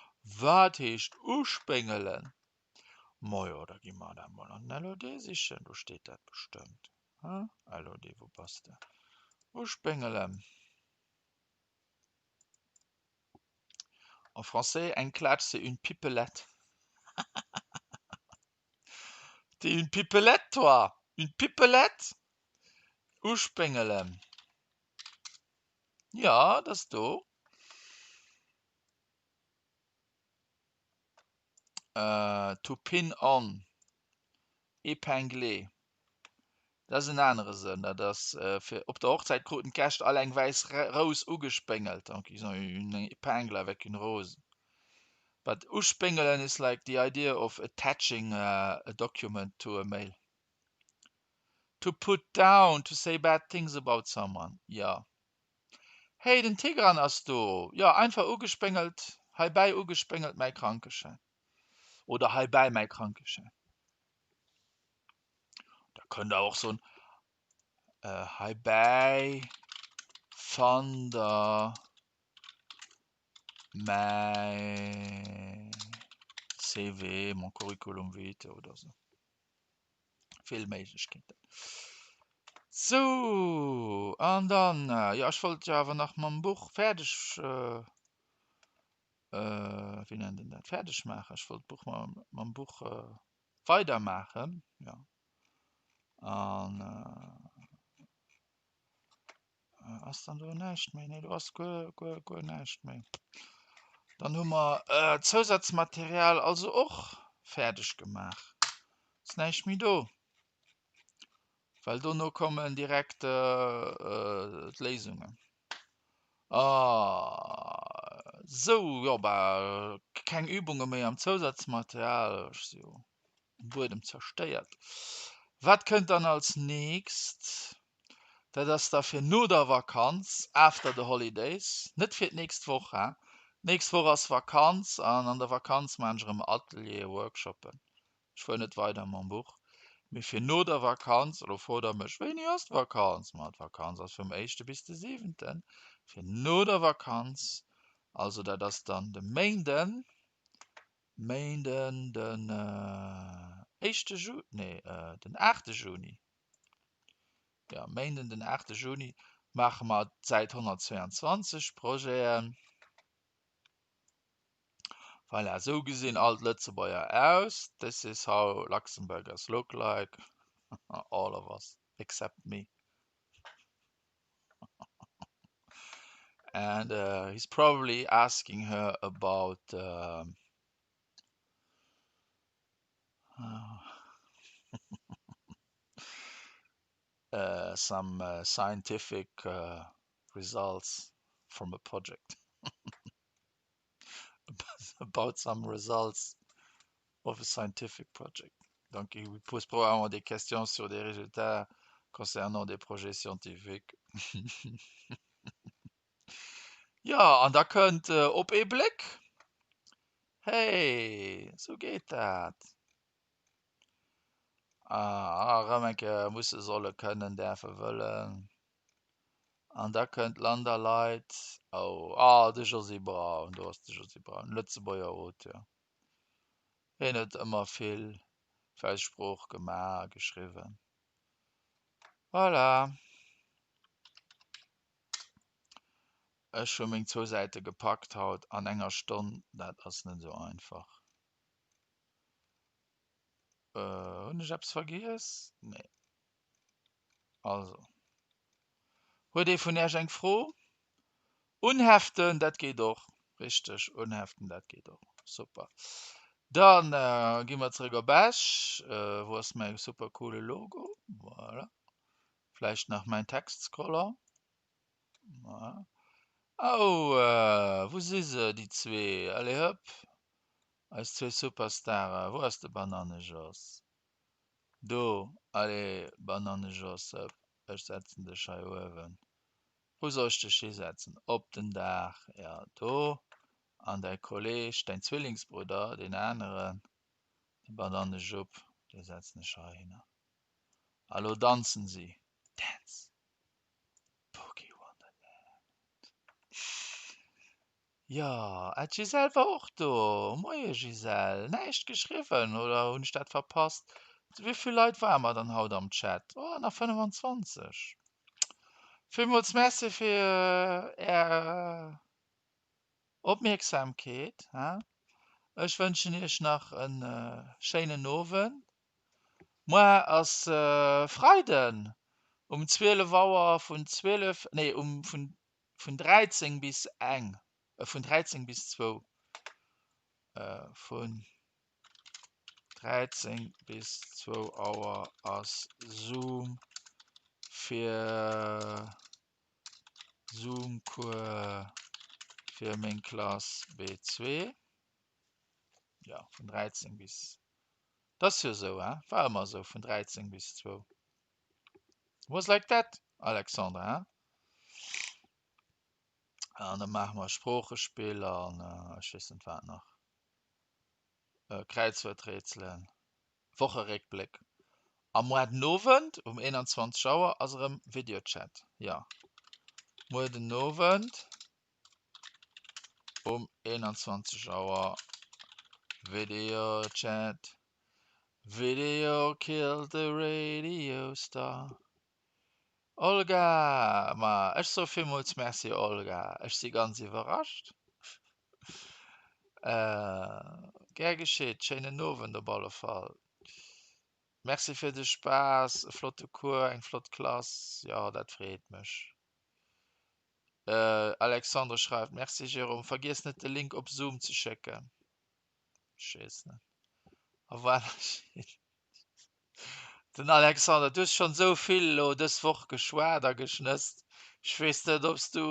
wat heescht uspéngelen? Majo, da gi mer dat mol an den LOD sichen, do steet dat bestëmmt. Hm? LOD, wou bass de? Uspéngelen. En français, eng Klaatsch, c'est une pipelette. T'es une pipelette, toi! Une pipelette? Uspéngelen. Jo, et ass do. To pin on, épingler. Dat ass en anere Sënn. Dat ass fir op der Hochzäit kruten d'Gäscht all eng wäiss Rous ugespéngelt. Donc ils ont eu une épingle avec une rose. But uspéngelen is like the idea of attaching a document to a mail. To put down, to say bad things about someone. Jo. Hey, den Tigran ass do! Jo, einfach ugespéngelt, heibäi ugespéngelt mäi Krankeschäin. Oder heibäi mäi Krankeschäin. Da kënnt der och soen, heibäi fannt der mäi CV, mon Curriculum vitae oder sou. Vill Méiglechkeeten. Sou, an dann, jo, ech wollt jo awer nach mam Buch fäerdeg, wéi nennt een dat, fäerdeg maachen. Ech wollt d'Buch mam, mam Buch weidermaachen, jo. An ass dann do näischt méi? Nee, do ass guer, guer, guer näischt méi. Dann hu mer d'Zousazmaterial also och fäerdeg gemaach. Ass näischt méi do. Well dono kommen direkt d'Léisungen. Ah, sou, jo, bah, keng Übunge méi am Zousazmaterial. Ech si jo um Buedem zerstéiert. Wat kënnt dann als nächst? Dat ass da fir no der Vakanz, after the holidays, net fir d'nächst Woch, hein. D'nächst Woch ass Vakanz an an der Vakanz maachen ech erëm Atelieren, Workshoppen. Ech fuer net weider mam Buch, mee fir no der Vakanz, elo frot der mech, wéini ass d'Vakanz? Ma d'Vakanz ass vum éischte bis de siwenten. Fir no der Vakanz, also dat ass dann de Méinden, Méinden den éischte Ju, nee den aachte Juni, jo Méinden den aachte Juni maache mer d'Säit 122, Projeten. Voilà, esou gesinn all d'Lëtzebuerger aus. This is how Luxembourgers look like. All of us, except me. And uh, he's probably asking her about um, uh, some uh, scientific uh, results from a project. About some results of a scientific project. Donc il pose probablement des questions sur des résultats concernant des projets scientifiques. Jo, an da kënnt op ee Bléck. Hey, sou geet dat. Ah, erëm eng Kéier musse, solle, kënnen, däerfe, wëllen. An da kënnt Land a Leit. Oh, ah, de Josy Braun, do ass de Josy Braun, Lëtzebuerger Auteur. Hien huet ëmmer vill fir eis Sprooch gemaach a geschriwwen. Voilà. Ech hu meng zwou Säite gepackt haut an enger Stonn. Dat ass net esou einfach. Hunn ech eppes vergiess? Nee. Also. Huet ee vun Iech eng Fro? Unheften, dat geet och. Richteg, unheften, dat geet och. Super. Dann gi mer zeréck op Esch. Wou ass mäi super coole Logo? Voilà. Vläicht nach mäin Textscroller. Voilà. Oh, wou si se, déi zwee? Allez hëpp, eis zwee Superstare. Wou ass de Banannejos? Do, allez, Banannejosep, ech setzen dech hei uewen. Wou soll ech dech hisetzen? Op den Daach, jo, do. An däi Kolleg, däin Zwillingsbrudder, deen aneren, de Banannejupp, dee setzen ech heihinner. A lo danzen si. Dance! Boogie Wonderland. Jo, ah d'Gisèle war och do. Moie Gisèle, näischt geschriwwen oder hunn ech dat verpasst? Wéi vill Leit ware mer dann haut am Chat? Oh, nach 25. Villmools Merci fir är Opmierksamkeet. Ech wënschen iech nach e schéinen Owend. Moar ass Freiden um 12 Auer vun 12, nee um vun vun 13 bis eng, vun 13 bis zwou, vun 13 bis zwou Auer ass Zoom fir Zoom-Cours fir meng Klass B2. Jo, vun 13 bis, dat ass jo esou, hein, war ëmmer esou, vun 13 bis zwou. Was like that, Alexandre, hein? An da maache mer Sproochespill an ech weess net wat nach. Kräizwuerträtselen, Wocheréckbléck. A muar den Owend um 21 Auer ass erëm Videochat. Jo, muer den Owend um 21 Auer ppPpp . Olga, Ma ech soe villmools Merci, Olga. Ech si ganz iwwerrascht. Gär geschitt. Schéinen Owend op alle Fall. Merci fir de Spaass, e flotte Cours, eng flott Klass. Jo, dat freet mech. Alexandre schreift, Merci Jérôme, vergiess net de Link op Zoom ze schécken. Ech weess net. Au revoir Lachine. Den Alexander, du hues schonn esou vill elo dës Woch geschwat a geschnësst. Ech weess net, ob s du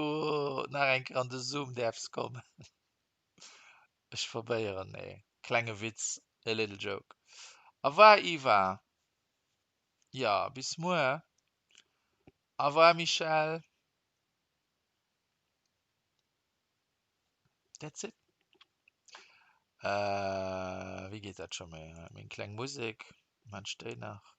nach eng Kéier an de Zoom däerfs kommen. Ech probéieren, nee, klenge Witz, a little joke. Au revoir Iva. Jo, bis muer. Au revoir Michèle. That's it. Äh, wéi geet dat scho méi? Meng kleng Musek, maan ech déi nach?